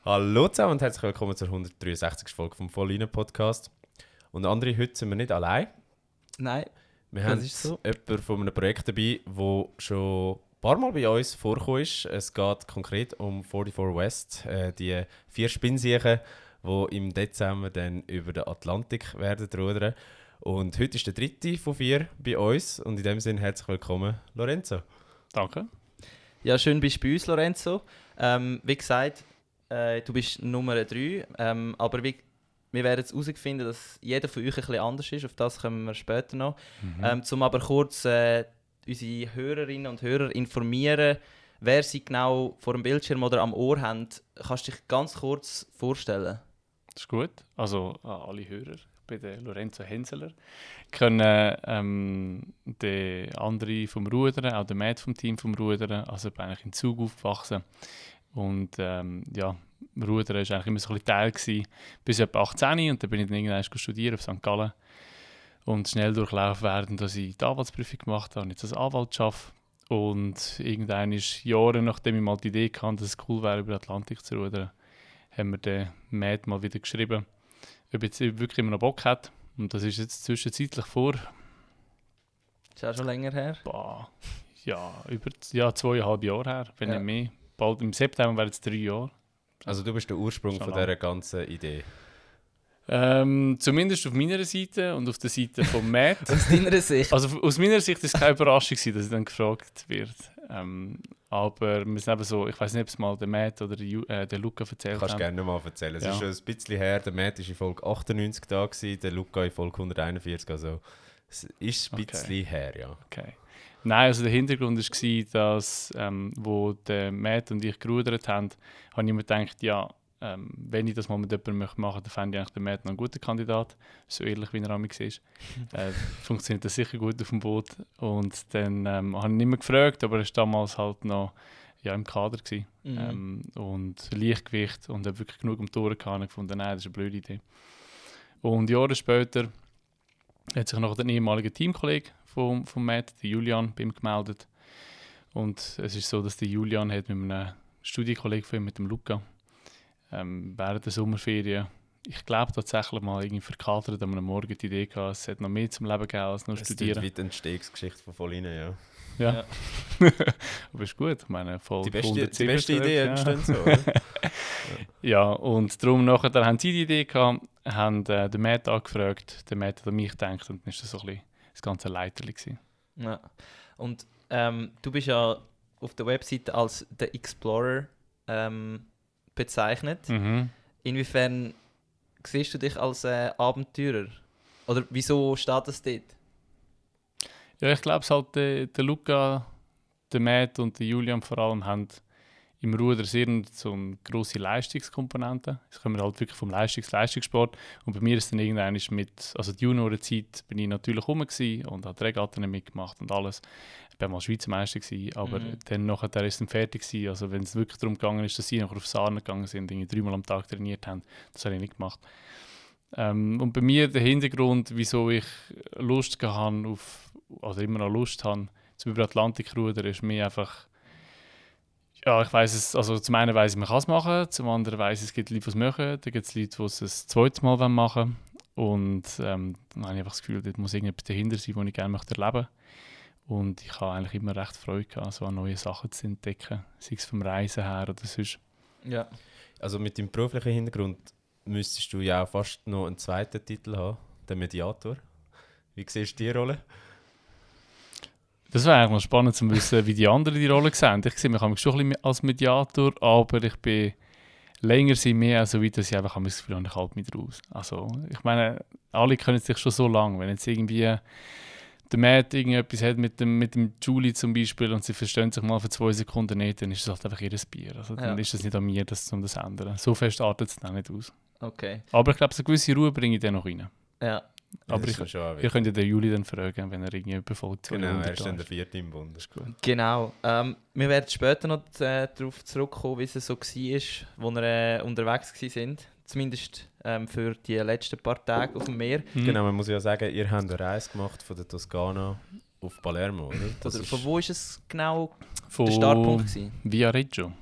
Hallo zusammen und herzlich willkommen zur 163. Folge vom Vollinen-Podcast. Und André, heute sind wir nicht allein. Nein, Wir haben so. jemanden von einem Projekt dabei, der schon ein paar Mal bei uns vorgekommen ist. Es geht konkret um 44 West, die 4 Spinnsiechen, die im Dezember dann über den Atlantik werden rudern. Und heute ist der 3. von 4 bei uns und in dem Sinne herzlich willkommen, Lorenzo. Danke. Ja, schön bist du bei uns, Lorenzo. Wie gesagt, du bist Nummer 3, aber wir werden jetzt herausfinden, dass jeder von euch ein bisschen anders ist. Auf das kommen wir später noch. Um aber kurz unsere Hörerinnen und Hörer informieren, wer sie genau vor dem Bildschirm oder am Ohr haben. Kannst du dich ganz kurz vorstellen? Das ist gut. Also an alle Hörer. Ich bin der Lorenzo Henseler. Können der andere vom Rudern, auch der Matt vom Team vom Rudern. Also ich bin eigentlich in Zug aufgewachsen. Und ja, Rudern war eigentlich immer so ein bisschen Teil gewesen, bis etwa 18 und dann bin ich dann irgendwann studieren auf St. Gallen. Und schnell durchlaufen werden, dass ich die Anwaltsprüfung gemacht habe und jetzt als Anwalt arbeite. Und irgendwann ist Jahre nachdem ich mal die Idee hatte, dass es cool wäre, über den Atlantik zu rudern, haben wir den Matt mal wieder geschrieben, ob jetzt wirklich immer noch Bock hat. Und das ist jetzt zwischenzeitlich vor... Das ist auch schon länger her. Über 2,5 Jahre her, wenn nicht mehr. Bald im September wären es 3 Jahre. Also du bist der Ursprung von dieser ganzen Idee. Zumindest auf meiner Seite und auf der Seite von Matt. Aus deiner Sicht? Also aus meiner Sicht ist es keine Überraschung, dass ich dann gefragt wird. Aber wir sind eben so, ich weiß nicht, ob es mal der Matt oder der Luca erzählt haben. Kannst du gerne mal erzählen. Es ist schon ein bisschen her, der Matt war in Folge 98 da, der Luca in Folge 141. Also es ist ein bisschen her, ja. Okay. Nein, also der Hintergrund war, dass wo der Matt und ich gerudert haben, habe ich mir gedacht, ja, wenn ich das mal mit jemandem machen möchte, dann fände ich eigentlich den Matt noch einen guten Kandidat. So ehrlich, wie er an mich ist. Funktioniert das sicher gut auf dem Boot. Und dann habe ich ihn immer gefragt, aber er war damals halt noch im Kader gewesen. Und Leichtgewicht und er wirklich genug am Touren gehabt. Ich fand, nein, das ist eine blöde Idee. Und Jahre später hat sich noch der ehemalige Teamkollege von Matt, der Julian, bei ihm gemeldet. Und es ist so, dass der Julian hat mit einem Studienkollegen von ihm, mit dem Luca, während der Sommerferien, ich glaube tatsächlich mal irgendwie verkatert an einem Morgen die Idee gehabt, es hat noch mehr zum Leben gegeben als nur studieren. Das ist wie die Entstehungsgeschichte von Vollinen, ja. Ja. Aber ist gut, ich meine, voll die beste Idee entstehen so, oder? Ja, und darum nachher haben sie die Idee gehabt, haben den Matt angefragt, der Matt hat an mich gedacht und dann war das so ein bisschen das ganze Leiterli gewesen. Ja. Und du bist ja auf der Webseite als The Explorer bezeichnet. Inwiefern siehst du dich als Abenteurer? Oder wieso steht das dort? Ja, ich glaube, halt der Luca, der Matt und der Julian vor allem haben im Ruder sehr so eine grosse Leistungskomponente. Jetzt kommen wir halt wirklich vom Leistungssport. Und bei mir ist dann irgendwann also die Juniorenzeit bin ich natürlich rum und habe Regatten mitgemacht und alles. Ich war mal Schweizer Meister gewesen, aber dann nachher ist es fertig gewesen. Also wenn es wirklich darum gegangen ist, dass sie noch auf Sarnen gegangen sind und 3-mal am Tag trainiert haben, das habe ich nicht gemacht. Und bei mir der Hintergrund, wieso ich Lust habe oder immer noch Lust habe, zum über Atlantik rudern, ist mir einfach, ja, ich weiss es, also zum einen weiss ich, man kann es machen, zum anderen weiss ich, es gibt Leute, die es machen, dann gibt es Leute, die es ein zweites Mal machen wollen. Und dann habe ich einfach das Gefühl, dort muss irgendetwas dahinter sein, was ich gerne möchte erleben. Und ich habe eigentlich immer recht Freude gehabt, so an neue Sachen zu entdecken, sei es vom Reisen her oder sonst. Ja. Also mit deinem beruflichen Hintergrund müsstest du ja auch fast noch einen zweiten Titel haben, der Mediator. Wie siehst du die Rolle? Das wäre eigentlich mal spannend zu wissen, wie die anderen die Rolle sehen. Ich sehe mich schon ein bisschen als Mediator, aber ich bin länger mehr so weit, dass ich einfach das Gefühl habe, ich halte mich raus. Also, ich meine, alle können sich schon so lange. Wenn jetzt irgendwie der Matt irgendetwas hat mit dem Julie zum Beispiel und sie verstehen sich mal für 2 Sekunden nicht, dann ist es halt einfach ihr Bier. Also, dann ist es nicht an mir, das zu ändern. So fest artet es dann nicht aus. Okay. Aber ich glaube, so eine gewisse Ruhe bringe ich dann noch rein. Ja. Aber ihr könnt ja den Juli dann fragen, wenn er irgendwie befolgt. Genau, er ist dann der 4. im Bund. Das ist gut. Genau. Wir werden später noch darauf zurückkommen, wie es so war, wo wir unterwegs waren. Zumindest für die letzten paar Tage auf dem Meer. Genau, man muss ja sagen, ihr habt eine Reise gemacht von der Toskana auf Palermo, oder? Von wo war es genau der Startpunkt gewesen? Viareggio.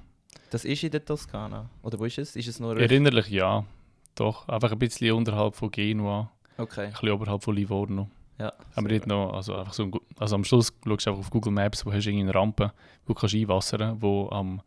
Das ist in der Toskana? Oder wo ist es? Ist es nur... Erinnerlich ja, doch. Einfach ein bisschen unterhalb von Genua, Okay. ein bisschen oberhalb von Livorno. Ja, Aber dort noch, also einfach so also am Schluss schaust du einfach auf Google Maps, wo hast du eine Rampe, wo du kannst einwassern, wo am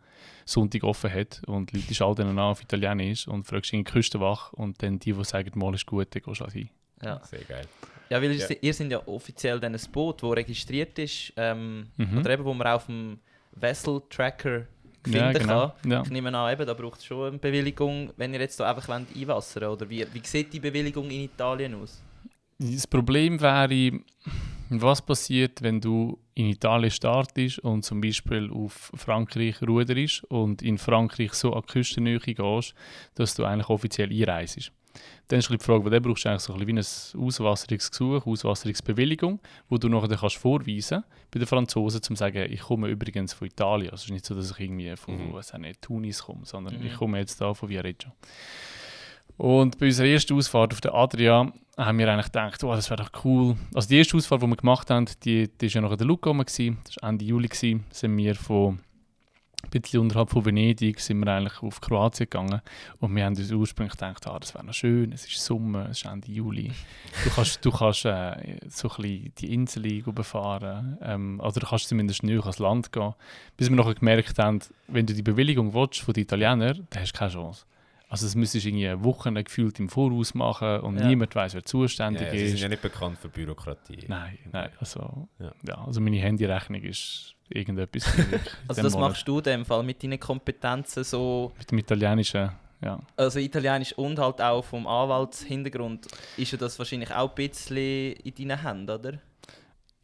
Sonntag offen hat und die Leute schalten dann an auf Italienisch und fragst die Küstenwache und dann die sagen, mal ist gut, dann gehst du halt hin. ja. Sehr geil. Ja, weil Ja. ihr seid ja offiziell dann ein Boot, das registriert ist, oder eben, wo man auf dem Vessel Tracker finden kann. Ja. Ich nehme an, eben, da braucht es schon eine Bewilligung, wenn ihr jetzt da einfach einwassern wollt. Oder wie sieht die Bewilligung in Italien aus? Das Problem wäre, was passiert, wenn du in Italien startest und zum Beispiel auf Frankreich ruderst und in Frankreich so an die Küstennähe gehst, dass du eigentlich offiziell einreist. Dann ist die Frage, wo du brauchst du eigentlich so ein bisschen wie ein Auswasserungsgesuch, Auswasserungsbewilligung, wo du nachher kannst vorweisen bei den Franzosen, um zu sagen, ich komme übrigens von Italien. Also es ist nicht so, dass ich irgendwie von Tunis komme, sondern ich komme jetzt da von Viareggio. Und bei unserer ersten Ausfahrt auf der Adria haben wir eigentlich gedacht, oh, das wäre doch cool. Also die erste Ausfahrt, die wir gemacht haben, die war ja noch in der Lucca rum, das war Ende Juli, sind wir von ein bisschen unterhalb von Venedig sind wir eigentlich auf Kroatien gegangen und wir haben uns ursprünglich gedacht, das wäre noch schön, es ist Sommer, es ist Ende Juli. Du kannst so ein bisschen die Insel befahren oder du kannst zumindest näher ans Land gehen. Bis wir nachher gemerkt haben, wenn du die Bewilligung willst von den Italienern, dann hast du keine Chance. Also das müsstest du irgendwie Wochen gefühlt im Voraus machen und niemand weiß, wer zuständig ist. Sie sind ja nicht bekannt für Bürokratie. Nein, also, also meine Handyrechnung ist irgendetwas. Also das machst du in dem Fall mit deinen Kompetenzen so... Mit dem Italienischen, ja. Also Italienisch und halt auch vom Anwaltshintergrund ist ja das wahrscheinlich auch ein bisschen in deinen Händen, oder?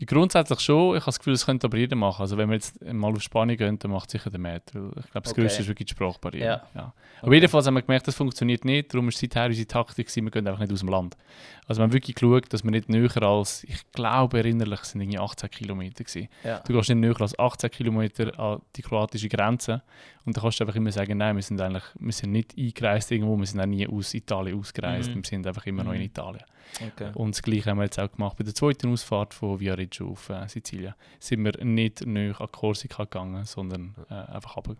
Grundsätzlich schon. Ich habe das Gefühl, das könnte aber jeder machen. Also wenn wir jetzt mal auf Spanien gehen, dann macht sicher der Matt. Weil ich glaube, das Größte ist wirklich die Sprachbarriere. Ja. Aber jedenfalls haben wir gemerkt, das funktioniert nicht. Darum war seither unsere Taktik, wir gehen einfach nicht aus dem Land. Also wir haben wirklich geschaut, dass wir nicht näher als, ich glaube erinnerlich, sind irgendwie 18 Kilometer gewesen. Ja. Du gehst nicht näher als 18 Kilometer an die kroatische Grenze. Und dann kannst du einfach immer sagen, nein, wir sind nicht eingereist irgendwo, wir sind auch nie aus Italien ausgereist. Wir sind einfach immer noch in Italien. Okay. Und das Gleiche haben wir jetzt auch gemacht bei der zweiten Ausfahrt von Viareggio auf Sizilien. Sind wir nicht näher an Korsika gegangen, sondern einfach runter.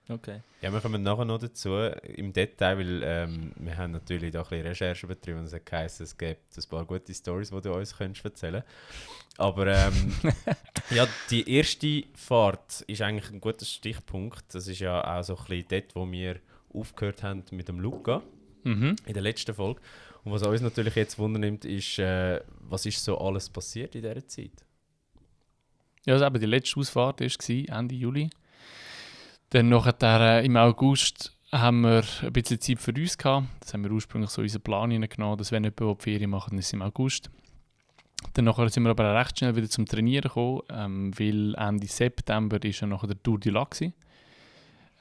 Okay. Ja, wir kommen nachher noch dazu im Detail, weil wir haben natürlich da ein bisschen Recherche betrieben und es hat geheißen, es gibt ein paar gute Storys, die du uns könntest erzählen. Aber ja, die erste Fahrt ist eigentlich ein guter Stichpunkt. Das ist ja auch so ein bisschen dort, wo wir aufgehört haben mit dem Luca in der letzten Folge. Und was uns natürlich jetzt wundernimmt, ist, was ist so alles passiert in dieser Zeit? Ja, also eben die letzte Ausfahrt war Ende Juli. Dann nachher im August haben wir ein bisschen Zeit für uns gehabt. Das haben wir ursprünglich so in unseren Plan hineingenommen, dass wenn jemand die Ferien machen, dann ist es im August. Dann nachher sind wir aber recht schnell wieder zum Trainieren gekommen, weil Ende September ist ja nachher der Tour du Lac.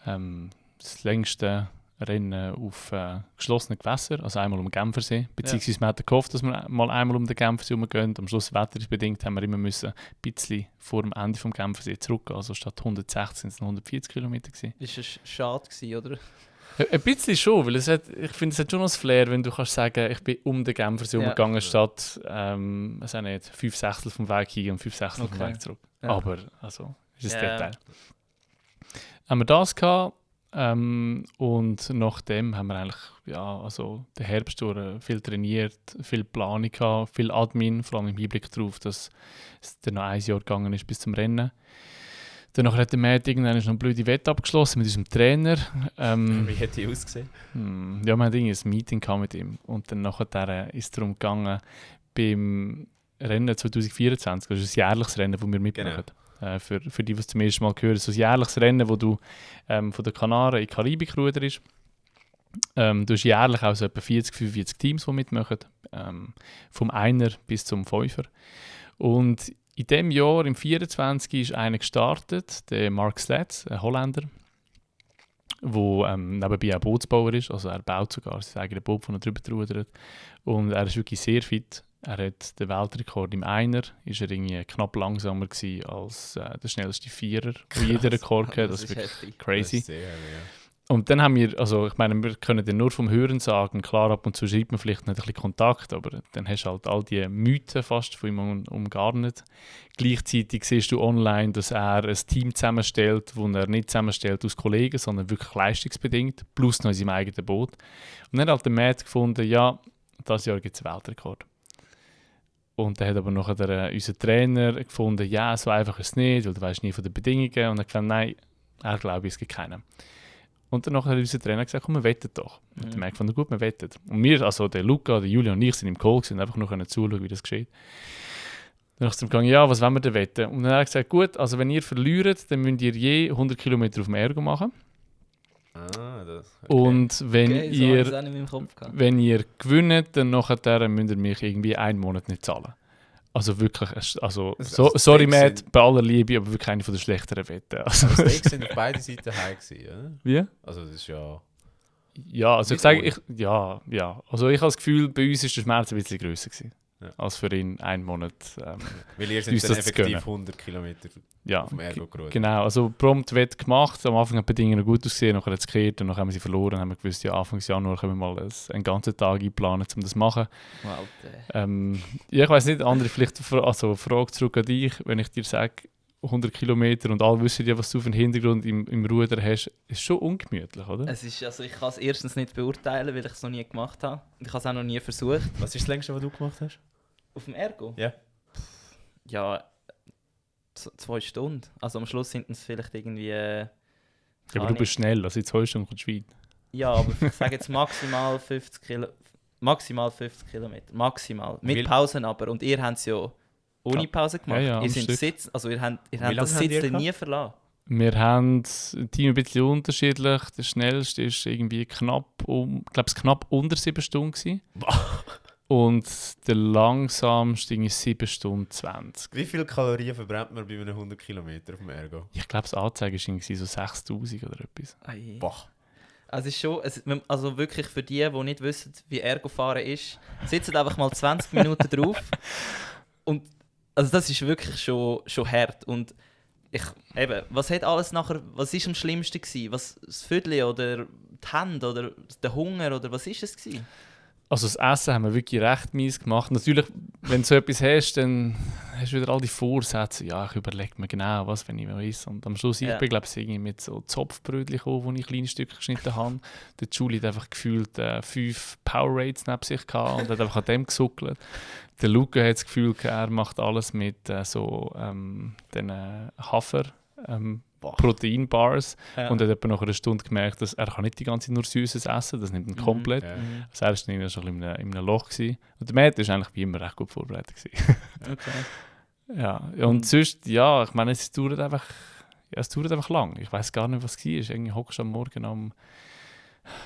Das längste Rennen auf geschlossenen Gewässern, also einmal um den Genfersee. Beziehungsweise man hat gehofft, dass wir mal einmal um den Genfersee herumgehen. Am Schluss, wetterbedingt, haben wir immer müssen ein bisschen vor dem Ende vom Genfersee zurückgehen. Also statt 160 sind es 140 Kilometer gewesen. Ist es schade gewesen, oder? Ein bisschen schon, weil ich finde, es hat schon noch das Flair, wenn du kannst sagen, ich bin um den Genfersee herumgegangen, statt 5 Sechstel vom Weg hin und 5 Sechstel vom Weg zurück. Ja. Aber, also, ist ein Detail. Haben wir das gehabt. Und nachdem haben wir eigentlich also den Herbst durch viel trainiert, viel Planung gehabt, viel Admin, vor allem im Hinblick darauf, dass es dann noch ein Jahr gegangen ist bis zum Rennen. Danach hat der Matt irgendwann noch eine blöde Wette abgeschlossen mit unserem Trainer. Wie hat die ausgesehen? Ja, wir hatten ein Meeting mit ihm und dann nachher ist es darum gegangen, beim Rennen 2024, das ist ein jährliches Rennen, das wir mitmachen. Genau. Für die, die es zum ersten Mal hören, so ein jährliches Rennen, wo du von den Kanaren in die Karibik ruderst. Du hast jährlich auch so etwa 40-45 Teams, die mitmachen, vom Einer bis zum Fünfer. Und in diesem Jahr, im 24, ist einer gestartet, der Mark Slatz, ein Holländer, der nebenbei auch Bootsbauer ist, also er baut sogar sein eigenes Boot, das er drüber rudert. Und er ist wirklich sehr fit. Er hat den Weltrekord im Einer, ist er irgendwie knapp langsamer gewesen als der schnellste Vierer, der jeder Rekord hat. Das ist wirklich crazy. Und dann haben wir, also ich meine, wir können dann nur vom Hören sagen, klar, ab und zu schreibt man vielleicht nicht ein bisschen Kontakt, aber dann hast du halt all die Mythen fast von ihm umgarnet. Gleichzeitig siehst du online, dass er ein Team zusammenstellt, das er nicht zusammenstellt aus Kollegen, sondern wirklich leistungsbedingt, plus noch in seinem eigenen Boot. Und dann hat der Matt gefunden, ja, dieses Jahr gibt es einen Weltrekord. Und dann hat aber noch unser Trainer gefunden, ja, so einfach ist es nicht, weil du weißt nie von den Bedingungen. Und er hat gesagt, nein, er glaube, es gibt keinen. Und dann hat unser Trainer gesagt, komm, wir wetten doch. Und der Matt fand, gut, wir wetten. Und wir, also der Luca, der Julian und ich, sind im Call und einfach nur zuschauen, wie das geschieht. Dann ist er gegangen, ja, was wollen wir denn wetten? Und dann hat er gesagt, gut, also wenn ihr verliert, dann müsst ihr je 100 Kilometer auf dem Ergo machen. Das. Okay. Und wenn Okay, so habe ich es auch nicht in meinem Kopf gehabt. wenn ihr gewinnt, dann nachher müsst ihr mich irgendwie einen Monat nicht zahlen. Also wirklich, also, sorry Matt, bei aller Liebe, aber wirklich eine von der schlechteren Wetten. Also, Die Stakes sind auf beiden Seiten high gewesen, oder? wie? Also das ist ja... Ja, also ich Nicht sage, ohne. ja. Also ich habe das Gefühl, bei uns ist der Schmerz ein bisschen grösser gewesen, Ja. als für ihn einen Monat. Weil ihr uns sind dann das zu effektiv gönnen. 100 Kilometer Ja, auf dem Ergo gerudert. genau. Also prompt Wett gemacht. Am Anfang hat die Dinge noch gut ausgesehen, nachher hat es gekehrt und dann haben wir sie verloren. Dann haben wir gewusst, ja, Anfang Januar können wir mal einen ganzen Tag einplanen, um das zu machen. Wow, Ja, ich weiß nicht, andere vielleicht, also Frage zurück an dich, wenn ich dir sage, 100 Kilometer und alle wissen ja, was du für einen Hintergrund im Ruder hast, ist schon ungemütlich, oder? es ist, also ich kann es erstens nicht beurteilen, weil ich es noch nie gemacht habe. Und ich habe es auch noch nie versucht. Was ist das längste, was du gemacht hast? Auf dem Ergo? Ja. Ja, 2 Stunden. Also am Schluss sind es vielleicht irgendwie... Ja, aber du bist schnell, also in 2 Stunden kommst du weit. Ja, aber ich sage jetzt maximal 50 Kilometer. Maximal 50 Kilometer. Maximal. Mit Wie- Pausen aber. Und ihr habt es ja ohne Pause gemacht. Ja, ihr am sind Stück. Sitz, also ihr habt lange das habt ihr Sitzen gehabt? nie verlassen. Wir haben das Team ein bisschen unterschiedlich. Der schnellste ist irgendwie knapp unter 7 Stunden gewesen. Und der langsamste irgendwie 7 Stunden 20. Wie viele Kalorien verbrennt man bei einem 100 Kilometer auf dem Ergo? Ich glaube, das Anzeige war irgendwie so 6000 oder etwas. Boah. Also, es ist schon, also wirklich für die nicht wissen, wie Ergofahren ist, sitzen einfach mal 20 Minuten drauf. Und also das ist wirklich schon hart. Und was hat alles nachher, was ist am schlimmsten gewesen? Das Viertel oder die Hände oder der Hunger oder was ist es gewesen? Also das Essen haben wir wirklich recht mies gemacht. Natürlich, wenn du so etwas hast, dann hast du wieder all die Vorsätze. Ja, ich überlege mir genau, was wenn ich mal esse. Und am Schluss, ich bin glaube ich irgendwie mit so Zopfbrötchen gekommen, die ich kleine Stücke geschnitten habe. Der Julie hat einfach gefühlt 5 Powerades neben sich gehabt und hat einfach an dem gesuckelt. Der Luca hat das Gefühl, er macht alles mit den Hafer Proteinbars und hat etwa nach einer Stunde gemerkt, dass er nicht die ganze Zeit nur Süßes essen, das nimmt ihn komplett. Ja. Also er war dann schon in einem Loch gewesen. Und der Matt war eigentlich wie immer recht gut vorbereitet gewesen. Okay. Ja, und sonst, ja, ich meine, es dauert einfach lang. Ich weiß gar nicht, was es war. Irgendwie hockst du am Morgen um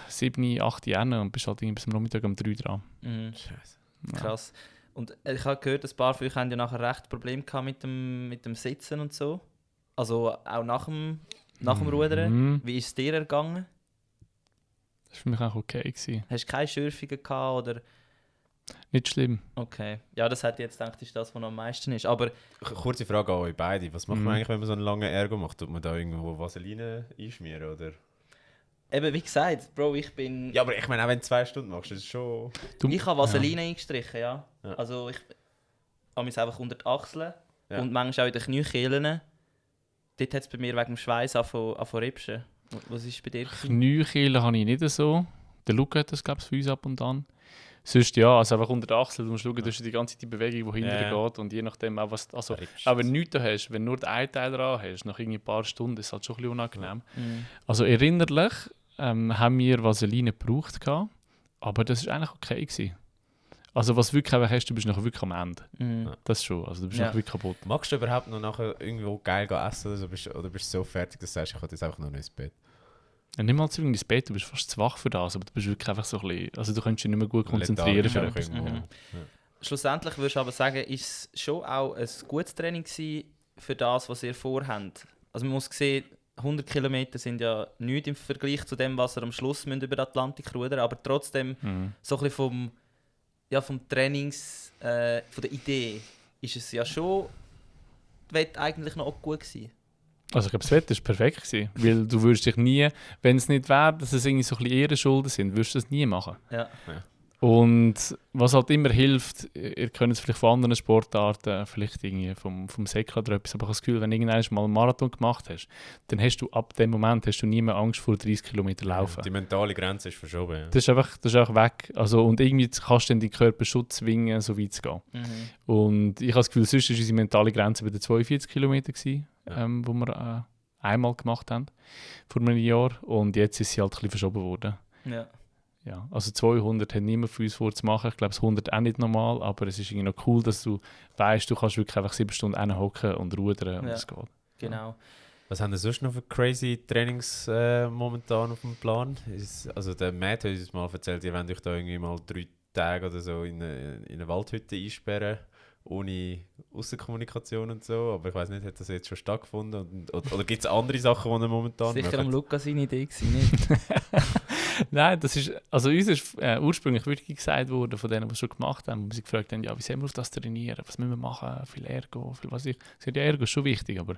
7, 8 Uhr hin und bist halt irgendwie bis am Nachmittag um 3 dran. Mhm. Scheiße. Ja. Krass. Und ich habe gehört, ein paar von euch haben ja nachher recht Probleme gehabt mit dem Sitzen und so. Also auch nach dem Rudern. Mhm. Wie ist es dir ergangen? Das war für mich auch okay gewesen. Hast du keine Schürfungen gehabt oder... Nicht schlimm. Okay. Ja, das hätte ich jetzt gedacht, ist das, was noch am meisten ist. Aber Kurze Frage an euch beide. Was macht Mhm. man eigentlich, wenn man so einen langen Ergo macht? Tut man da irgendwo Vaseline einschmieren, oder? eben, wie gesagt, Bro, ich bin... Ja, aber ich meine, auch wenn du 2 Stunden machst, das ist schon... Ich habe Vaseline eingestrichen, ja. Ja. Also ich habe mich einfach unter die Achseln Ja. und manchmal auch in den Kniekehlen. Dort hat es bei mir wegen dem Schweiß angefangen ripschen. Was ist bei dir? Kniekehlen habe ich nicht so. Der Luca hat das, glaube ich, für uns ab und an. Sonst ja, also einfach unter der Achsel, du musst schauen, du hast die ganze Zeit die Bewegung, die hinterher Ja. geht und je nachdem auch was... Also, Rippst. auch wenn du nichts da hast, wenn du nur den einen Teil dran hast, nach irgendwie ein paar Stunden, ist es halt schon ein bisschen unangenehm. Mhm. Also erinnerlich haben wir Vaseline gebraucht, aber das war eigentlich okay gewesen. Also was du wirklich einfach hast, du bist nachher wirklich am Ende. Mhm. Das schon, also du bist Ja. nachher wirklich kaputt. Magst du überhaupt noch nachher irgendwo geil gehen essen oder, oder bist du so fertig, dass du sagst, ich will jetzt einfach noch ins Bett? Ja, nicht mal zu ins Bett, du bist fast zu wach für das, aber du bist wirklich einfach so ein bisschen... Also du kannst dich nicht mehr gut konzentrieren Lethargisch für einfach etwas. irgendwo. Mhm. Schlussendlich würdest du aber sagen, ist es schon auch ein gutes Training gewesen für das, was ihr vorhabt. Also man muss sehen, 100 Kilometer sind ja nichts im Vergleich zu dem, was ihr am Schluss über den Atlantik rudern, aber trotzdem Mhm. so ein bisschen vom Trainings, von der Idee, ist es ja schon eigentlich noch auch gut gewesen. Also ich glaube, das Wetter war perfekt gewesen, weil du würdest dich nie, wenn es nicht wäre, dass es irgendwie so ein bisschen Ehrenschulden sind, würdest du das nie machen. Ja. Und was halt immer hilft, ihr könnt es vielleicht von anderen Sportarten, vielleicht irgendwie vom Säckl oder etwas, aber ich habe das Gefühl, wenn du irgendwann mal einen Marathon gemacht hast, dann hast du ab dem Moment nie mehr Angst vor 30 Kilometer laufen. Die mentale Grenze ist verschoben. Ja. Das ist einfach weg. Also, und irgendwie kannst du dann deinen Körper schon zwingen, so weit zu gehen. Und ich habe das Gefühl, sonst war unsere mentale Grenze bei den 42 Kilometern, wo wir einmal gemacht haben, vor einem Jahr. Und jetzt ist sie halt ein bisschen verschoben worden. Ja. Ja, also 200 hat niemand für uns vorzumachen. Ich glaube, das 100 auch nicht normal, aber es ist irgendwie noch cool, dass du weißt, du kannst wirklich einfach 7 Stunden hinhocken und rudern und es geht. Genau. Was haben wir sonst noch für crazy Trainings momentan auf dem Plan? Also der Matt hat uns mal erzählt, ihr wollt euch da irgendwie mal 3 Tage oder so in eine Waldhütte einsperren, ohne Aussenkommunikation und so. Aber ich weiß nicht, hat das jetzt schon stattgefunden? Oder gibt es andere Sachen, die ihr momentan Sicher macht? am Lukas seine Idee gewesen, nicht? Nein, das ist, also uns ist ursprünglich wirklich gesagt worden, von denen, die es schon gemacht haben, wo sie gefragt haben, ja, wie sollen wir auf das trainieren, was müssen wir machen, viel Ergo, viel was ich. Ich sage, ja, Ergo ist schon wichtig, aber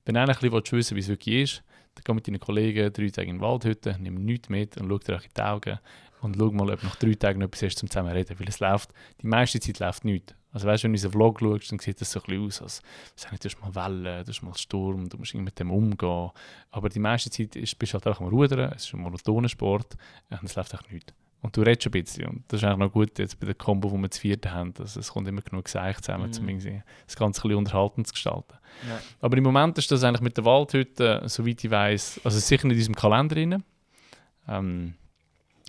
wenn du eigentlich wissen willst, wie es wirklich ist, dann geh mit deinen Kollegen 3 Tage in die Waldhütte, nimm nichts mit und schau dir euch in die Augen und schau mal, ob du nach 3 Tagen noch etwas hast, zum zusammen reden, weil es läuft, die meiste Zeit läuft nichts. Also weißt du, wenn du unseren Vlog schaust, dann sieht das so ein bisschen aus, als du hast mal Wellen, du hast mal Sturm, du musst mit dem umgehen. Aber die meiste Zeit bist du halt einfach am Rudern, es ist ein monotoner Sport und es läuft auch nichts. Und du redest schon ein bisschen. Und das ist eigentlich noch gut jetzt bei der Combo, die wir zu viert haben. Also es kommt immer genug Gesicht zusammen, um das Ganze ein bisschen unterhaltend zu gestalten. Ja. Aber im Moment ist das eigentlich mit der Waldhütte, soweit ich weiss, also sicher in unserem Kalender drin,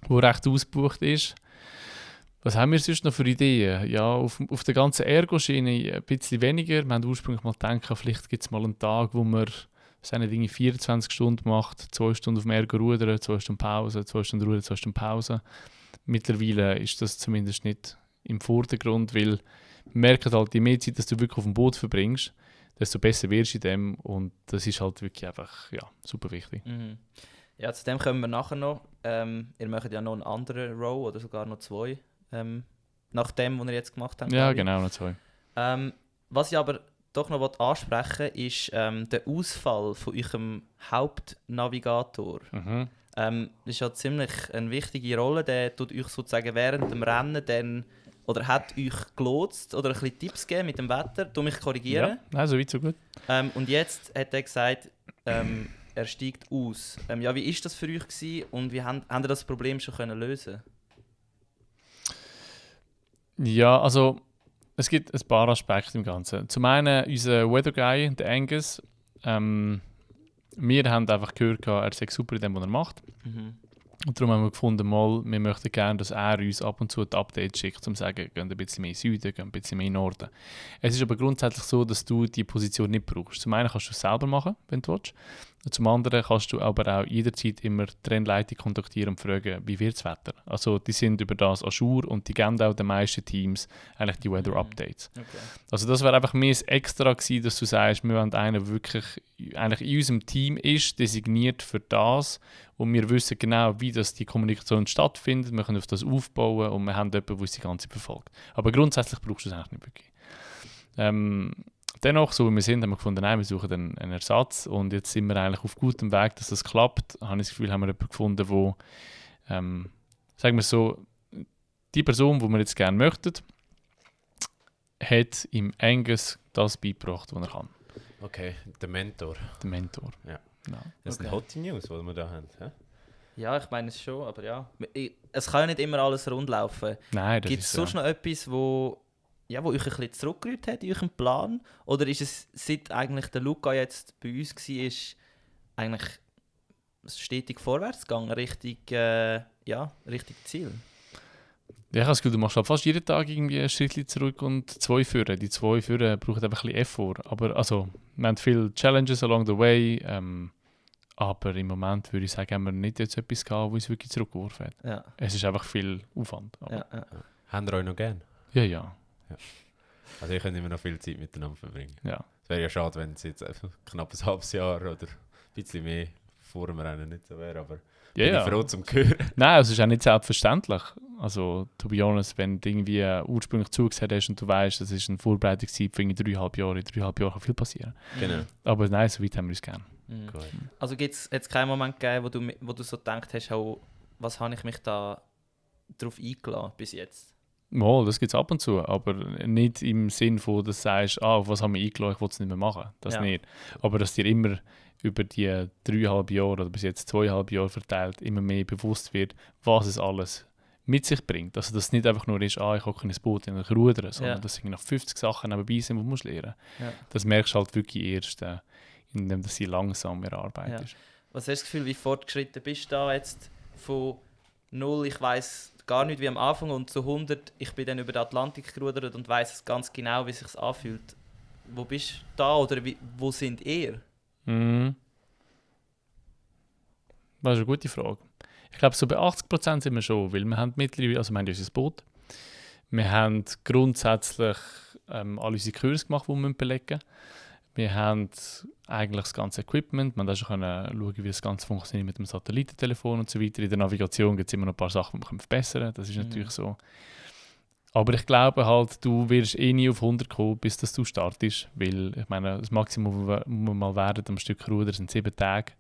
wo recht ausgebucht ist. Was haben wir sonst noch für Ideen? Ja, auf der ganzen Ergo-Schiene ein bisschen weniger. Wir haben ursprünglich mal gedacht, vielleicht gibt es mal einen Tag, wo man 24 Stunden macht, 2 Stunden auf dem Ergo rudern, 2 Stunden Pause, 2 Stunden rudern, 2 Stunden Pause. Mittlerweile ist das zumindest nicht im Vordergrund, weil wir merken halt, je mehr Zeit, dass du wirklich auf dem Boot verbringst, desto besser wirst du in dem und das ist halt wirklich einfach super wichtig. Mhm. Ja, zu dem kommen wir nachher noch. Ihr möchtet ja noch einen anderen Row oder sogar noch 2. Nach dem, was ihr jetzt gemacht habt. Ja, genau, noch 2. Was ich aber doch noch ansprechen will, ist der Ausfall von eurem Hauptnavigator. Das ist ja ziemlich eine wichtige Rolle. Der tut euch sozusagen während dem Rennen dann, oder hat euch gelotst oder ein bisschen Tipps gegeben mit dem Wetter. Du mich korrigieren. Ja, so weit, so gut. Und jetzt hat er gesagt, er steigt aus. Wie war das für euch gewesen und wie habt ihr das Problem schon lösen? Ja, also es gibt ein paar Aspekte im Ganzen. Zum einen unser Weather Guy, der Angus. Wir haben einfach gehört, er sei super in dem, was er macht. Und darum haben wir gefunden, wir möchten gerne, dass er uns ab und zu ein Update schickt, um zu sagen, gehen ein bisschen mehr in den Süden, gehen ein bisschen mehr in den Norden. Es ist aber grundsätzlich so, dass du die Position nicht brauchst. Zum einen kannst du es selber machen, wenn du willst. Und zum anderen kannst du aber auch jederzeit immer die Rennleitung kontaktieren und fragen, wie wird das Wetter? Also die sind über das à jour und die geben auch den meisten Teams eigentlich die Weather Updates. Okay. Also das wäre einfach mehr das Extra gewesen, dass du sagst, wir wollen einen, der wirklich eigentlich in unserem Team ist, designiert für das und wir wissen genau, wie das die Kommunikation stattfindet, wir können auf das aufbauen und wir haben jemanden, der uns die ganze Zeit verfolgt. Aber grundsätzlich brauchst du es eigentlich nicht wirklich. Dennoch, so wie wir sind, haben wir gefunden, nein, wir suchen einen Ersatz und jetzt sind wir eigentlich auf gutem Weg, dass das klappt. Ich habe das Gefühl, haben wir jemanden gefunden, wo, sagen wir so, die Person, die wir jetzt gerne möchten, hat im Angus das beigebracht, was er kann. Okay, der Mentor. Der Mentor. Ja. Ja. Das sind Hot News, die wir da haben. Hä? Ja, ich meine es schon, aber ja. Es kann ja nicht immer alles rund laufen. Nein, das Gibt es ist sonst noch etwas, wo euch ein bisschen zurückgerührt hat in eurem Plan? Oder ist es, seit eigentlich der Luca jetzt bei uns war, eigentlich stetig vorwärts gegangen, Richtung Ziel? Ja, ich habe das Gefühl, du machst halt fast jeden Tag irgendwie ein Schritt zurück und 2 führen. Die 2 führen brauchen einfach ein bisschen Effort. Aber also, wir haben viele Challenges along the way. Aber im Moment würde ich sagen, haben wir nicht jetzt etwas gehabt, was uns wirklich zurückgeworfen hat. Ja. Es ist einfach viel Aufwand. Aber Ja. Haben wir euch noch gern? Ja. Also ihr könnt immer noch viel Zeit miteinander verbringen. Ja. Es wäre ja schade, wenn es jetzt einfach knapp ein halbes Jahr oder ein bisschen mehr vor dem Rennen nicht so wäre, aber bin ich froh zum Hören. Nein, es ist auch nicht selbstverständlich. Also, to be honest, wenn du irgendwie ursprünglich zugesehen hast und du weißt, das ist eine Vorbereitungszeit für 3,5 Jahre, in 3,5 Jahren kann viel passieren. Genau. Aber nein, so weit haben wir uns gerne. Gut. Also hat es keinen Moment gegeben, wo du so gedacht hast, oh, was habe ich mich da drauf eingeladen bis jetzt? Mal, das gibt es ab und zu, aber nicht im Sinn von, dass du sagst, auf was haben wir eingeladen, ich will es nicht mehr machen. Das nicht. Aber dass dir immer über die 3,5 Jahre oder bis jetzt 2,5 Jahre verteilt immer mehr bewusst wird, was es alles mit sich bringt. Also dass es nicht einfach nur ist, ich hocke in ein Boot und ich rudere, sondern dass noch 50 Sachen nebenbei sind, die du lernen musst. Ja. Das merkst du halt wirklich erst, indem du sie langsam erarbeitest. Ja. Was hast du das Gefühl, wie fortgeschritten bist du da jetzt von 0, ich weiss gar nicht wie am Anfang, und zu 100, ich bin dann über den Atlantik gerudert und weiss ganz genau, wie es sich anfühlt. Wo bist du da oder wo sind ihr? Das ist eine gute Frage. Ich glaube, so bei 80% sind wir schon, weil wir haben mittlerweile, also wir haben unser Boot, wir haben grundsätzlich alle unsere Kurse gemacht, die wir belegen müssen. Wir haben eigentlich das ganze Equipment, man konnte schon schauen, wie das Ganze funktioniert mit dem Satellitentelefon und so weiter. In der Navigation gibt es immer noch ein paar Sachen, die man verbessern können, das ist natürlich so. Aber ich glaube halt, du wirst nie auf 100 kommen, bis dass du startest, weil ich meine, das Maximum, wo wir mal werden am Stück Ruder, sind 7 Tage.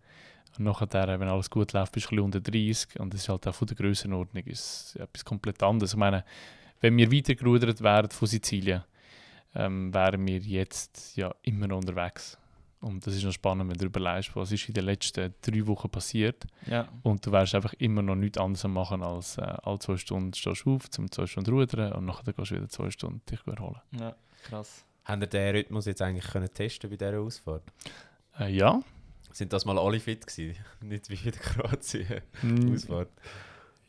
Und nachher, wenn alles gut läuft, bist du ein bisschen unter 30 und das ist halt auch von der Grössenordnung ist etwas komplett anderes. Ich meine, wenn wir weiter gerudert wären von Sizilien, wären wir jetzt ja immer noch unterwegs. Und das ist noch spannend, wenn du überlegst, was ist in den letzten 3 Wochen passiert. Ja. Und du wärst einfach immer noch nichts anderes machen, als alle 2 Stunden stehst du auf, zum 2 Stunden rudern und nachher gehst du wieder 2 Stunden dich erholen. Ja, krass. Habt ihr den Rhythmus jetzt eigentlich können testen bei dieser Ausfahrt? Ja. Sind das mal alle fit gewesen? Nicht wie in der Kroatien-Ausfahrt?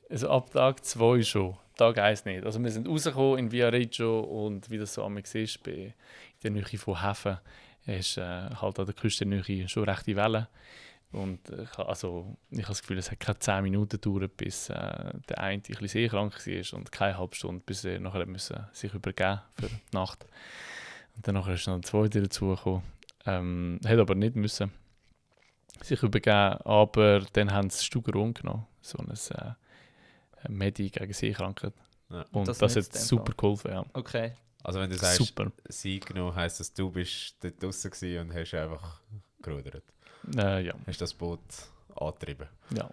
Also ab Tag 2 schon. Tag 1 nicht. Also wir sind rausgekommen in Viareggio und wie das so einmal ist, in der Nähe von Häfen, ist halt an der Küstennähe schon rechte Wellen. Und ich habe das Gefühl, es hat keine 10 Minuten gedauert, bis der eine ein bisschen seekrank war und keine halbe Stunde, bis er nachher sich übergeben für die Nacht. Und dann ist noch ein zweiter dazugekommen. Hat aber nicht müssen sich übergeben, aber dann haben sie Stugeron genommen, so ein Medi gegen Seekrankheit. Ja. Und das hat super geholfen. Ja. Okay. Also wenn du sagst, sie genommen, heisst das, du bist dort draussen gewesen und hast einfach gerudert? Ja. Hast das Boot angetrieben? Ja.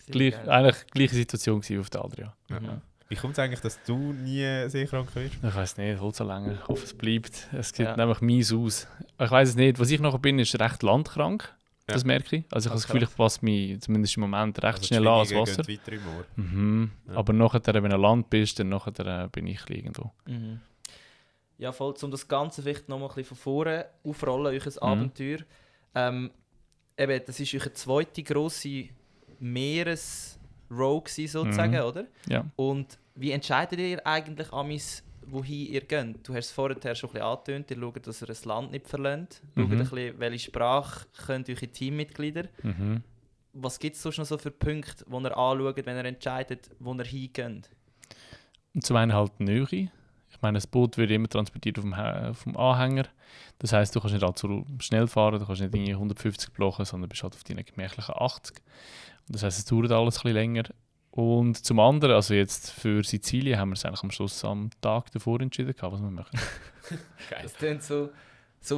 Eigentlich gleiche Situation wie auf der Adria. Ja. Wie kommt es eigentlich, dass du nie seekrank wirst? Ich weiß nicht, holt so lange. Ich hoffe, es bleibt. Es sieht nämlich mies aus. Ich weiß es nicht. Was ich nachher bin, ist recht landkrank. Ja. Das merke ich. Also ich habe das Gefühl, ich passe mich zumindest im Moment recht schnell an als Wasser. Weiter im Ohr. Ja. Aber nachher, wenn du an Land bist, dann nachher bin ich irgendwo. Mhm. Ja, voll. Um das Ganze vielleicht noch mal ein bisschen von vorne aufrollen, euch Abenteuer. Eben, das war eure zweite grosse Meeresrow sozusagen, oder? Ja. Und wie entscheidet ihr eigentlich wohin ihr geht? Du hast es vorher schon ein bisschen angetönt, ihr schaut, dass ihr das Land nicht verlässt. Schaut ein bisschen, welche Sprache können eure Teammitglieder. Was gibt es sonst noch so für Punkte, die ihr anschaut, wenn ihr entscheidet, wo ihr hingeht? Zum einen halt die Nähe. Ich meine, das Boot wird immer transportiert auf dem Anhänger. Das heisst, du kannst nicht allzu schnell fahren, du kannst nicht irgendwie 150 blochen, sondern bist halt auf deinen gemächlichen 80. Und das heisst, es dauert alles ein bisschen länger. Und zum anderen, also jetzt für Sizilien, haben wir es eigentlich am Schluss am Tag davor entschieden, was wir machen. Das klingt so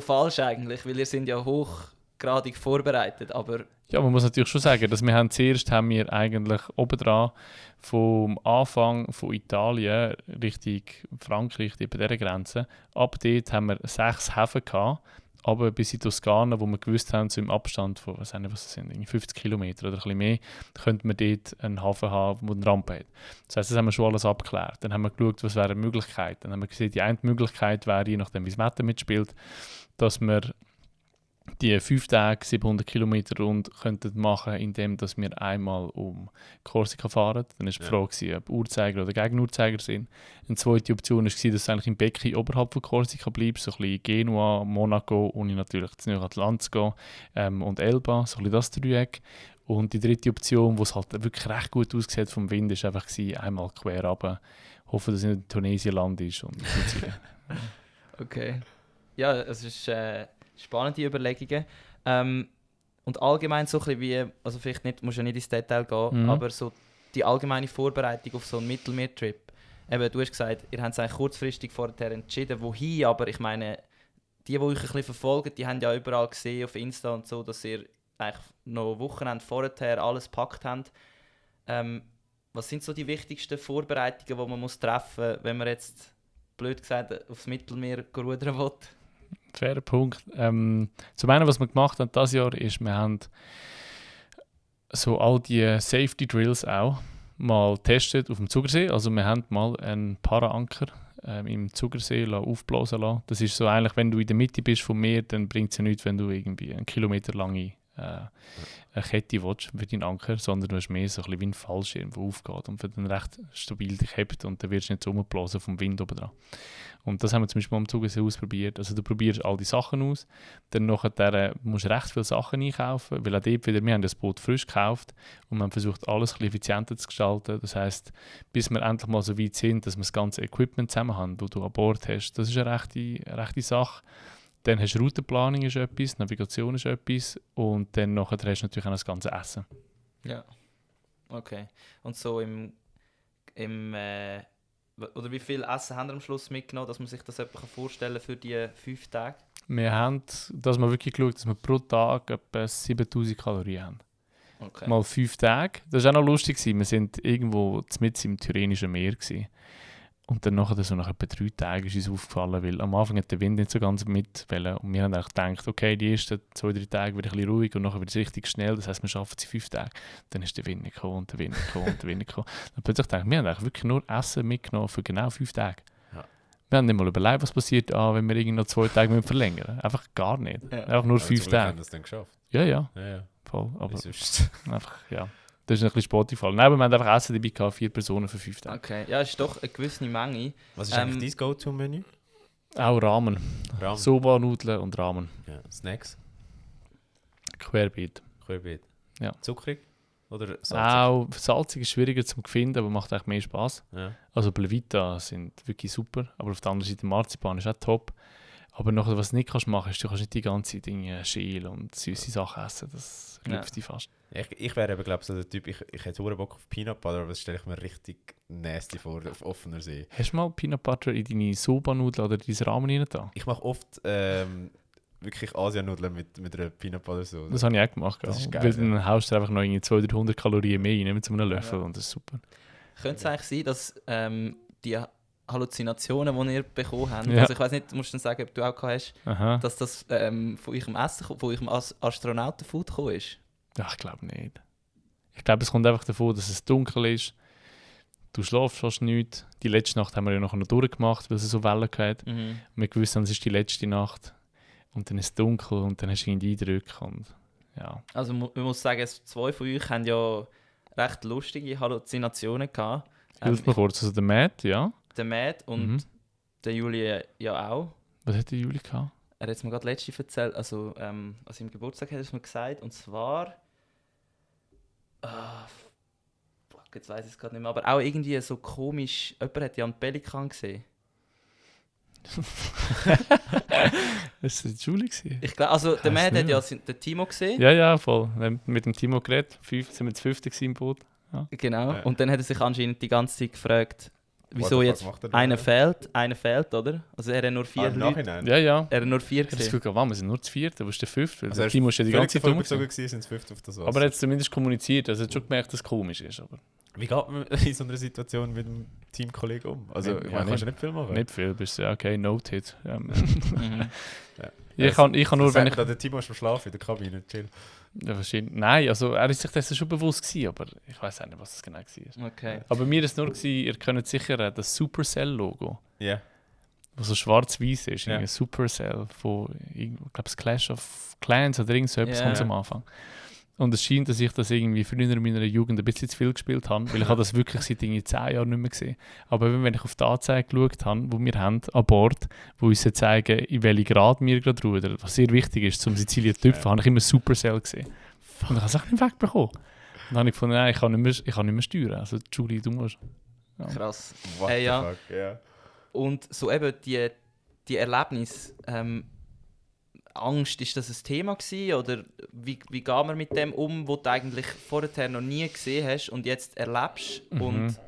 falsch eigentlich, weil ihr sind ja hochgradig vorbereitet, aber... Ja, man muss natürlich schon sagen, dass zuerst haben wir eigentlich obendran vom Anfang von Italien Richtung Frankreich, bei dieser Grenze, ab dort haben wir 6 Häfen gehabt, aber bis in Toskana, wo wir gewusst haben, so im Abstand von, was sind, 50 Kilometer oder ein bisschen mehr, könnte man dort einen Hafen haben, der eine Rampe hat. Das heisst, das haben wir schon alles abgeklärt. Dann haben wir geschaut, was wäre eine Möglichkeit. Dann haben wir gesehen, die eine Möglichkeit wäre, je nachdem wie das Wetter mitspielt, dass wir die 5 Tage 700 Kilometer rund könnten machen, indem dass wir einmal um Korsika fahren. Dann war die Frage, ob Uhrzeiger oder Gegenuhrzeiger sind. Eine zweite Option war, dass du eigentlich im Becken oberhalb von Korsika bleibst, so ein bisschen Genua, Monaco, und natürlich zu Atlant zu gehen, und Elba, so ein bisschen das Dreieck. Und die dritte Option, wo es halt wirklich recht gut aussieht vom Wind, war einfach einmal quer runter, hoffen, dass es nicht Tunesien-Land ist und Sizilien. Okay. Ja, es ist... spannende Überlegungen. Und allgemein so ein bisschen wie, also vielleicht nicht, musst du ja nicht ins Detail gehen, aber so die allgemeine Vorbereitung auf so einen Mittelmeertrip. Eben, du hast gesagt, ihr habt es eigentlich kurzfristig vorher entschieden, wohin, aber ich meine, die euch ein bisschen verfolgen, die haben ja überall gesehen auf Insta und so, dass ihr eigentlich noch Wochenende vorher alles gepackt habt. Was sind so die wichtigsten Vorbereitungen, die man muss treffen muss, wenn man jetzt, blöd gesagt, aufs Mittelmeer rudern will? Fairer Punkt. Zum einen, was wir gemacht haben dieses Jahr, ist, wir haben so all die Safety Drills auch mal getestet auf dem Zugersee. Also wir haben mal einen Para-Anker im Zugersee aufblasen lassen. Das ist so eigentlich, wenn du in der Mitte bist vom Meer, dann bringt es ja nichts, wenn du irgendwie 1 Kilometer lange eine Kette willst für deinen Anker, sondern du hast mehr so ein bisschen wie ein Fallschirm, der aufgeht und dann recht stabil dich hebt und dann wirst du nicht so rumgeblasen vom Wind oben dran. Und das haben wir zum Beispiel am Zugersee ausprobiert. Also du probierst all die Sachen aus, dann nachher musst du recht viele Sachen einkaufen, weil auch dort wieder, wir haben das Boot frisch gekauft und wir haben versucht, alles ein bisschen effizienter zu gestalten. Das heisst, bis wir endlich mal so weit sind, dass wir das ganze Equipment zusammen haben, das du an Bord hast, das ist eine rechte Sache. Dann hast du Routenplanung ist etwas, Navigation ist etwas und dann nachher hast du natürlich auch das ganze Essen. Ja, okay. Und so oder wie viel Essen haben wir am Schluss mitgenommen, dass man sich das etwa vorstellen kann für die 5 Tage? Wir haben, dass wir wirklich geschaut, dass wir pro Tag etwa 7000 Kalorien haben. Okay. Mal 5 Tage. Das war auch noch lustig. Wir waren irgendwo mitten im Tyrrhenischen Meer. Und dann nach etwa 3 Tagen ist uns aufgefallen, weil am Anfang hat der Wind nicht so ganz mitwollen. Und wir haben eigentlich gedacht, okay, die ersten 2-3 Tage wird ein bisschen ruhig und nachher wird es richtig schnell. Das heisst, wir schaffen es in 5 Tagen. Dann ist der Wind nicht gekommen und der Wind nicht gekommen und der Wind nicht gekommen. Dann plötzlich dachte ich, wir haben eigentlich wirklich nur Essen mitgenommen für genau 5 Tage. Ja. Wir haben nicht mal überlegt, was passiert, wenn wir irgendwie noch 2 Tage verlängern müssen. Einfach gar nicht. Ja. Einfach nur 5 Tage. Haben das dann geschafft? Ja. Voll. Aber einfach, ja. Das ist ein bisschen Sport gefallen. Nein, aber wir haben einfach Essen dabei gehabt, 4 Personen für 5 Tage. Okay, ja, es ist doch eine gewisse Menge. Was ist eigentlich dein Go-To-Menü? Auch Ramen. Soba-Nudeln und Ramen. Ja. Snacks? Querbeet. Ja. Zuckrig? Oder salzig? Auch salzig ist schwieriger zu finden, aber macht eigentlich mehr Spass. Ja. Also Blevita sind wirklich super, aber auf der anderen Seite Marzipan ist auch top. Aber nachher, was du nicht machen kannst, du kannst nicht die ganzen Dinge schälen und süße Sachen essen. Das lüpft dich fast. Ich wäre eben, glaube ich, so der Typ, ich hätte verdammt Bock auf Peanut Butter, aber das stelle ich mir richtig nasty vor, auf offener See. Hast du mal Peanut Butter in deine Soba-Nudeln oder deinen Ramen rein da? Ich mache oft wirklich Asianudeln mit einer Peanut Butter Soße. Das habe ich auch gemacht. Das ist geil, weil dann haust du einfach noch 200-300 Kalorien mehr rein mit so einem Löffel und das ist super. Könnte es eigentlich sein, dass die Halluzinationen, die ihr bekommen habt, Ja. also ich weiss nicht, du musst dann sagen, ob du auch hast, Aha. dass das von eurem Essen, von eurem Astronautenfood gekommen ist? Ja, ich glaube nicht. Ich glaube, es kommt einfach davon, dass es dunkel ist. Du schläfst fast nicht. Die letzte Nacht haben wir ja noch durchgemacht, weil es so Wellen hatte. Mhm. Wir wussten, es ist die letzte Nacht. Und dann ist es dunkel und dann hast du irgendwie Eindrücke. Und, ja. Also man muss sagen, 2 von euch haben ja recht lustige Halluzinationen gehabt. Hilf mir kurz. Also der Matt, ja. Der Matt und der Juli ja auch. Was hat der Juli gehabt? Er hat es mir gerade letztens erzählt, also an seinem Geburtstag hat er es mir gesagt, und zwar jetzt weiss ich es gerade nicht mehr, aber auch irgendwie so komisch, jemand hat ja einen Pelikan gesehen. Das war der Juli. Ich glaube, also der Matt hat ja den Timo gesehen. Ja, voll. Wir haben mit dem Timo geredet, sind wir das 5. im Boot. Ja. Genau, Ja. und dann hat er sich anscheinend die ganze Zeit gefragt, wieso jetzt einer fehlt, oder? Also er hat nur 4 Leute. Nachhinein? Ja. Er hat nur 4 Ich habe das gesehen. Gefühl, wir sind nur zu 4, wo ist der 5? Also Der Timo ist ja die ganze Zeit davon rum. überzogen gewesen, sind es 5 auf das Wasser. Aber er hat es zumindest kommuniziert, also er hat schon gemerkt, dass es komisch ist. Aber Wie geht man in so einer Situation mit einem Teamkollegen um? Also, Ja, ich meine, kannst du nicht viel machen. nicht viel, bist du ja okay, noted. Mhm. Ich kann nur, wenn ich... Der Timo ist verschlafen in der Kabine, chill. Ja, wahrscheinlich. Nein, also er ist sich dessen schon bewusst gewesen, aber ich weiß auch nicht, was das genau war. Okay. Aber mir ist nur gewesen, ihr könnt sicher das Supercell-Logo, Ja. was so schwarz-weiß ist, Ja. ein Supercell von, ich glaube, Clash of Clans oder irgend so etwas Ja. ganz am Anfang. Und es scheint, dass ich das irgendwie früher in meiner Jugend ein bisschen zu viel gespielt habe, weil ich habe das wirklich seit irgendwie 10 Jahren nicht mehr gesehen. Aber wenn ich auf die Anzeige geschaut habe, die wir haben an Bord, wo uns zeigen, in welchem Grad wir gerade rudern, was sehr wichtig ist, zum Sizilien zu tüpfen, habe ich immer Supercell gesehen. Und ich habe es auch nicht wegbekommen. Und dann habe ich gefunden, nein, ich kann nicht mehr steuern. Also Julie, du musst. Ja. Krass. What the Ja. fuck, ja. Und so eben die Erlebnisse, Angst, ist das ein Thema gewesen? Oder wie geht man mit dem um, was du eigentlich vorher noch nie gesehen hast und jetzt erlebst? Und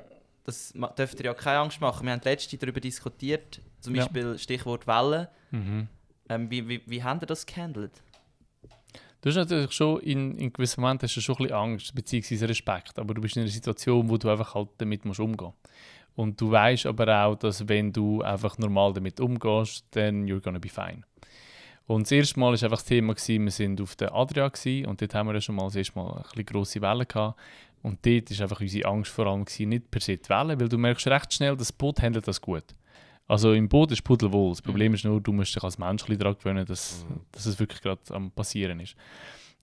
das dürfte dir ja keine Angst machen. Wir haben letztens darüber diskutiert, zum Beispiel Stichwort Wellen. Wie haben ihr das gehandelt? Du hast natürlich schon in gewissen Momenten hast du schon ein bisschen Angst bzw. Respekt, aber du bist in einer Situation, wo du einfach halt damit umgehen musst. Und du weißt aber auch, dass wenn du einfach normal damit umgehst, dann you're gonna be fine. Und das erste Mal war einfach das Thema, wir waren auf der Adria und dort haben wir ja schon mal das erste Mal ein bisschen grosse Wellen gehabt. Und dort war einfach unsere Angst vor allem nicht per se die Wellen, weil du merkst recht schnell, das Boot handelt das gut. Also im Boot ist pudelwohl. Das Problem ist nur, du musst dich als Mensch daran gewöhnen, dass es wirklich gerade am Passieren ist.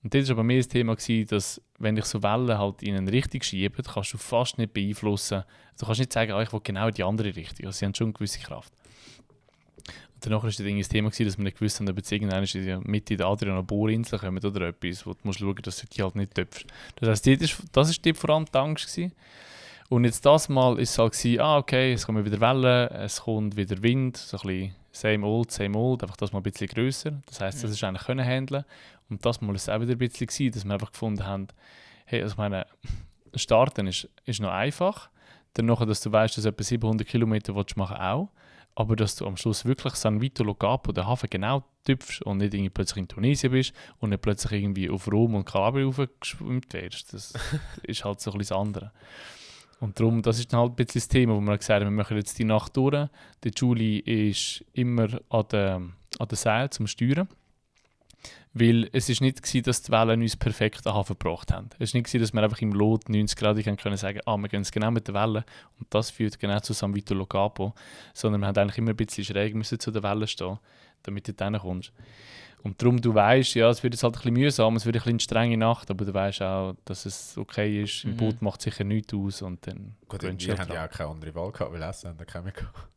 Und das war aber mehr das Thema, dass wenn dich so Wellen halt in eine Richtung schieben, kannst du fast nicht beeinflussen. Du kannst nicht sagen, ich will genau in die andere Richtung. Also sie haben schon eine gewisse Kraft. Und danach war das Thema, dass wir nicht gewusst haben, ob jetzt irgendwann mit in der Adria eine Bohrinsel kommt oder etwas, wo du musst schauen, dass du die halt nicht töpfst. Das heisst, das war dort vor allem die Angst gewesen. Und jetzt das Mal war es halt, okay, es kommen wieder Wellen, es kommt wieder Wind, so ein bisschen same old, einfach das mal ein bisschen grösser. Das heisst, das ist eigentlich können handeln. Und das Mal war es auch wieder ein bisschen gewesen, dass wir einfach gefunden haben, hey, also meine, starten ist noch einfach. Dann nachher, dass du weißt, dass du etwa 700 Kilometer machen auch. Aber dass du am Schluss wirklich San Vito Lo Capo, den Hafen genau tüpfst und nicht irgendwie plötzlich in Tunesien bist und nicht plötzlich irgendwie auf Rom und Kalabrien raufgeschwimmt wärst. Das ist halt so ein bisschen das andere. Und darum, das ist dann halt ein bisschen das Thema, wo wir gesagt haben, wir machen jetzt die Nacht durch. Der Julie ist immer an der Seil zum Steuern. Weil es war nicht gewesen, dass die Wellen uns perfekt an den Hafen gebracht haben. Es war nicht gewesen, dass wir einfach im Lot 90 Grad können sagen, wir gehen genau mit der Welle und das führt genau zu San Vito Lo Capo. Sondern wir haben eigentlich immer ein bisschen schräg müssen zu der Welle stehen, damit du da kommst. Und darum, du weißt, ja, es wird jetzt halt ein bisschen mühsam, es wird ein bisschen eine strenge Nacht, aber du weißt auch, dass es okay ist. Im Boot macht sicher nichts aus und dann gut, wir haben ja auch keine andere Wahl gehabt, weil Essen haben wir keine mehr gehabt.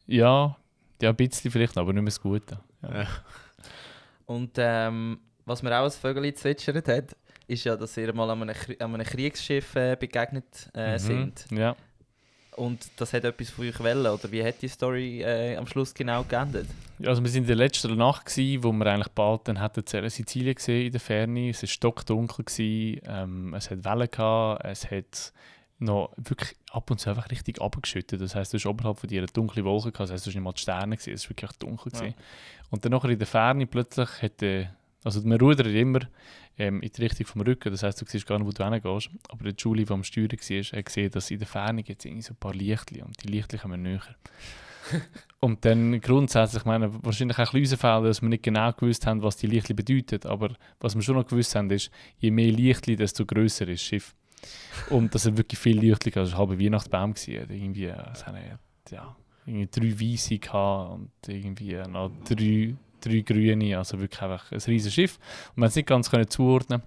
Ja, ein bisschen vielleicht, aber nicht mehr das Gute. Ja. Und was mir auch als Vögel zwitschert hat, ist ja, dass ihr mal an einem Kriegsschiff begegnet sind. Ja. Und das hat etwas von euch wollen, oder wie hat die Story am Schluss genau geendet? Ja, also wir waren in der letzten Nacht, wo wir eigentlich bald dann hatten Sizilien gesehen in der Ferne. Es war stockdunkel, es hat Wellen gehabt, es hat noch wirklich ab und zu einfach richtig abgeschüttet. Das heisst, du hast oberhalb von dir eine dunkle Wolke gehabt, das heisst, du hast nicht mal die Sterne gesehen, es war wirklich dunkel. Ja. Und dann nachher in der Ferne plötzlich also wir rudern immer in die Richtung vom Rücken, das heisst, du siehst gar nicht, wo du hingehst. Aber der Julie, der am Steuern war, hat gesehen, dass in der Ferne jetzt irgendwie so ein paar Lichtchen und die Lichtchen kommen näher. Und dann grundsätzlich, ich meine, wahrscheinlich auch ein bisschen Fälle, dass wir nicht genau gewusst haben, was die Lichtchen bedeuten, aber was wir schon noch gewusst haben, ist, je mehr Lichtchen, desto grösser ist das Schiff. Und das sind wirklich viele Lichtchen, das war ein halber Weihnachtsbaum. Irgendwie, es haben irgendwie 3 Weisse und irgendwie noch 3 Grüne, also wirklich einfach ein riesiges Schiff. Und wir haben es nicht ganz zuordnen.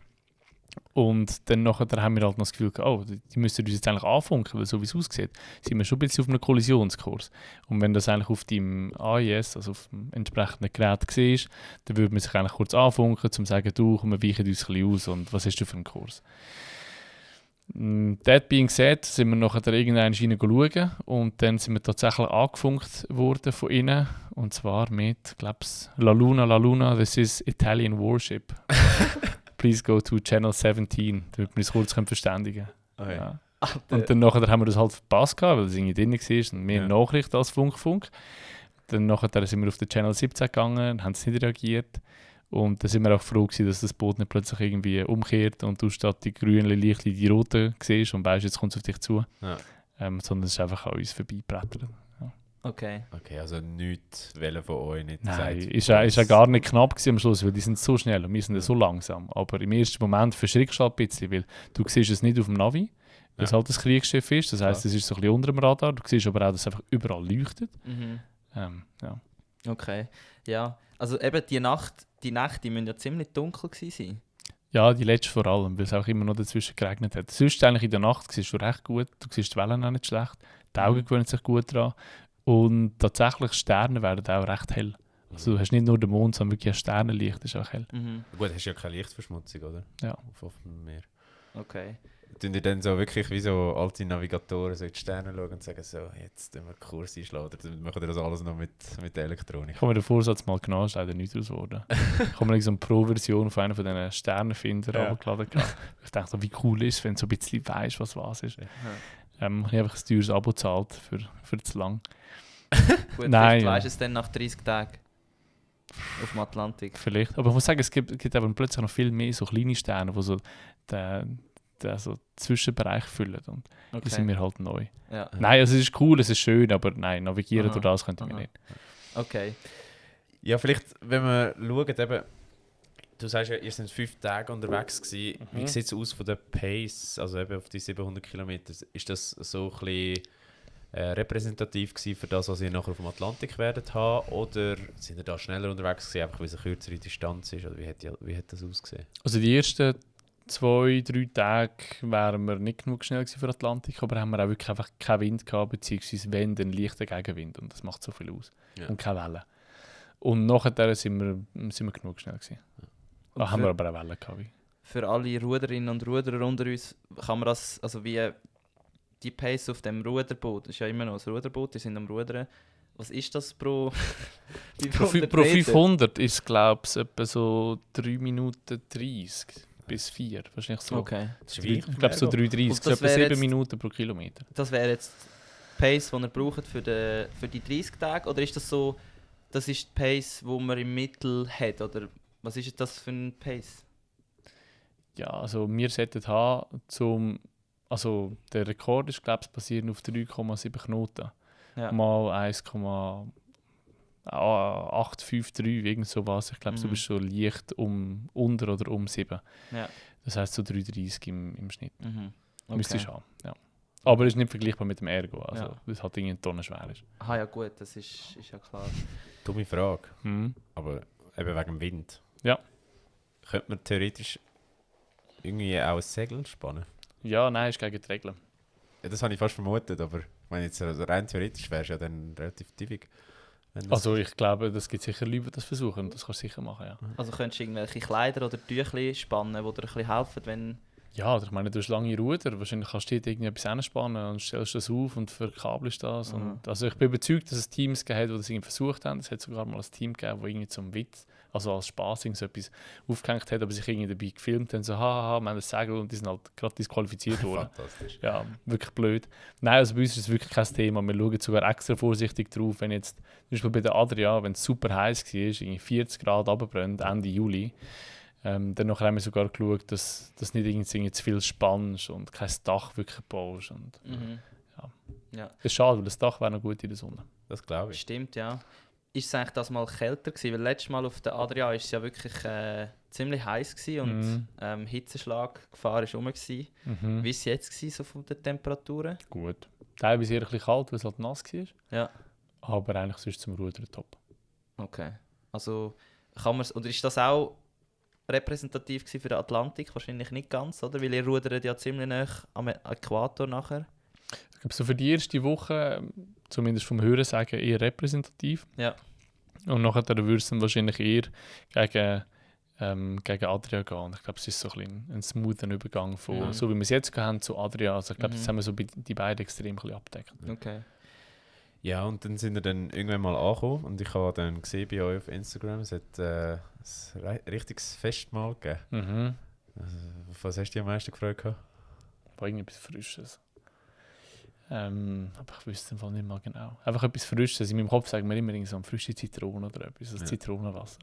Und dann nachher haben wir halt noch das Gefühl, die müssen uns jetzt eigentlich anfunken, weil so wie es aussieht, sind wir schon ein bisschen auf einem Kollisionskurs. Und wenn das eigentlich auf deinem AIS, also auf dem entsprechenden Gerät siehst, dann würde man sich eigentlich kurz anfunken, um zu sagen, komm, wir weichen uns ein bisschen aus und was hast du für einen Kurs? That being said, sind wir nachher irgendwann schauen und dann sind wir tatsächlich angefunkt worden von ihnen. Und zwar mit, La Luna, this is Italian Warship. Please go to Channel 17, damit wir uns kurz verständigen können. Ja. Und dann nachher haben wir das halt verpasst, weil das irgendwie drin war und mehr Nachricht als Funk. Dann nachher sind wir auf den Channel 17 gegangen, haben es nicht reagiert. Und dann sind wir auch froh gewesen, dass das Boot nicht plötzlich irgendwie umkehrt und du statt die grünen Lichtchen die roten siehst und weißt, jetzt kommt es auf dich zu. Ja. Sondern es ist einfach an uns vorbeibrettert. Ja. Okay, also nichts von euch nicht gesagt. Nein, ist ja gar nicht knapp gewesen am Schluss, weil die sind so schnell und wir sind so langsam. Aber im ersten Moment verschreckst du halt ein bisschen, weil du siehst es nicht auf dem Navi, weil es halt ein Kriegsschiff ist. Das heisst, es ist so ein bisschen unter dem Radar. Du siehst aber auch, dass es einfach überall leuchtet. Ja. Okay, ja. Also eben die Nächte müssen ja ziemlich dunkel gewesen sein. Ja, die letzte vor allem, weil es auch immer noch dazwischen geregnet hat. Sonst eigentlich in der Nacht siehst du recht gut, du siehst die Wellen auch nicht schlecht, die Augen gewöhnen sich gut dran und tatsächlich Sterne werden auch recht hell. Also du hast nicht nur den Mond, sondern wirklich ein Sternenlicht, das ist auch hell. Gut, hast ja keine Lichtverschmutzung, oder? Ja. Auf offenem Meer. Okay. tun die dann so wirklich wie so alte Navigatoren so in die Sterne schauen und sagen so, jetzt tun wir den Kurs einschlagen, oder dann machen wir das alles noch mit der Elektronik. Ich habe mir den Vorsatz mal genommen, ist leider nicht daraus geworden. Ich habe mir so eine Pro-Version von einer von diesen Sternenfindern runtergeladen. Ich dachte so, wie cool ist es, wenn du so ein bisschen weißt, was ist. Ich habe einfach ein teures Abo gezahlt für zu lang. Gut, Nein, vielleicht weisst du es dann nach 30 Tagen auf dem Atlantik. Vielleicht. Aber ich muss sagen, es gibt aber plötzlich noch viel mehr so kleine Sterne, die so den so Zwischenbereich füllen. Und die sind mir halt neu. Ja. Nein, also es ist cool, es ist schön, aber nein, navigieren durch das könnte ich mir nicht. Okay. Ja, vielleicht, wenn wir schauen, eben, du sagst ja, ihr seid 5 Tage unterwegs gewesen. Wie sieht es aus von der Pace, also eben auf die 700 Kilometer? Ist das so ein bisschen repräsentativ gewesen für das, was ihr nachher auf dem Atlantik werdet haben? Oder sind ihr da schneller unterwegs gewesen, einfach weil es eine kürzere Distanz ist? Oder wie hat das ausgesehen? Also die ersten 2-3 Tage wären wir nicht genug schnell gewesen für Atlantik, aber haben wir auch wirklich einfach keinen Wind gehabt, beziehungsweise wenn, dann leichter Gegenwind und das macht so viel aus. Ja. Und keine Wellen. Und nachher sind wir genug schnell gewesen. Da haben wir aber auch Wellen gehabt. Für alle Ruderinnen und Ruderer unter uns kann man das, also wie die Pace auf dem Ruderboot, das ist ja immer noch ein Ruderboot, die sind am Rudern. Was ist das pro 500 Pro Meter? 500 ist es, glaube ich, etwa so 3 Minuten 30 bis 4. Wahrscheinlich so. Okay. Das ist wie Ich glaube so 3,30. Und So das etwa wäre 7 jetzt- Minuten pro Kilometer. Das wäre jetzt die Pace, die ihr braucht für die 30 Tage? Oder ist das so, das ist die Pace, die man im Mittel hat? Oder was ist das für ein Pace? Ja, also wir sollten haben, also der Rekord ist, glaube ich, basierend auf 3,7 Knoten. Ja. Mal 1,853, irgend sowas. Ich glaube, du Mhm. bist so leicht unter oder um 7. Ja. Das heisst so 3,30 im Schnitt. Mhm. Müsstest du haben, ja. Aber es ist nicht vergleichbar mit dem Ergo, also Ja. das hat irgendwie eine Tonne schwer ist. Ah ja gut, das ist ja klar. Dumme Frage, Mhm. aber eben wegen dem Wind. Ja. Könnte man theoretisch irgendwie auch ein Segel spannen? Ja, nein, ist gegen die Regeln. Ja, das habe ich fast vermutet, aber ich meine, jetzt, also rein theoretisch wäre es ja dann relativ tiefig. wenn das- Also ich glaube, das gibt sicher Leute, die das versuchen und das kannst du sicher machen, ja. Also könntest du irgendwelche Kleider oder Tüchli spannen, die dir ein bisschen helfen, wenn... Ja, ich meine, du hast lange Ruder, wahrscheinlich kannst du dort irgendetwas hinspannen und stellst das auf und verkabelst das. Mhm. Und, also ich bin überzeugt, dass es Teams gegeben hat, die das irgendwie versucht haben. Es hat sogar mal ein Team gegeben, das irgendwie zum Witz, also als Spaß so etwas aufgehängt hat, aber sich irgendwie dabei gefilmt haben, so haha, wir haben ein Segel und die sind halt gerade disqualifiziert worden. Fantastisch. Ja, wirklich blöd. Nein, also bei uns ist es wirklich kein Thema. Wir schauen sogar extra vorsichtig drauf, wenn jetzt, zum Beispiel bei der Adria, wenn es super heiß war, irgendwie 40 Grad runterbrennt, Ende Juli, dann nachher haben wir sogar geschaut, dass nicht irgendwie zu viel spannst und kein Dach wirklich baust. Und Mhm. das ist schade, weil das Dach wäre noch gut in der Sonne. Das glaube ich. Stimmt, ja. Ist es eigentlich das mal kälter gewesen? Weil letztes Mal auf der Adria war es ja wirklich ziemlich heiß gewesen und Hitzeschlaggefahr war rum gewesen. Mhm. Wie war es jetzt gewesen, so von den Temperaturen? Gut. Teilweise eher ein bisschen kalt, weil es halt nass war. Ja. Aber eigentlich sonst zum Rudern top. Okay. Also kann man oder ist das auch repräsentativ gewesen für den Atlantik? Wahrscheinlich nicht ganz, oder? Weil ihr rudert ja ziemlich nah am Äquator nachher. Ich glaube, so für die erste Woche, zumindest vom Hörensagen, eher repräsentativ. Ja. Und nachher würde es dann wahrscheinlich eher gegen Adria gehen. Und ich glaube, es ist so ein bisschen ein smoother Übergang von, Mhm. so wie wir es jetzt haben, zu Adria. Also ich glaube, das Mhm. haben wir so die beiden extrem ein bisschen abgedeckt. Okay. Ja, und dann sind wir dann irgendwann mal angekommen und ich habe dann gesehen bei euch auf Instagram, es hat ein richtiges Festmahl gegeben. Mhm. Also, auf was hast du dich am meisten gefreut gehabt? War irgendetwas Frisches. Aber ich wüsste im Fall nicht mal genau. Einfach etwas Frisches. In meinem Kopf sagen wir immer irgendwie so eine frische Zitrone oder etwas, ein Ja. Zitronenwasser.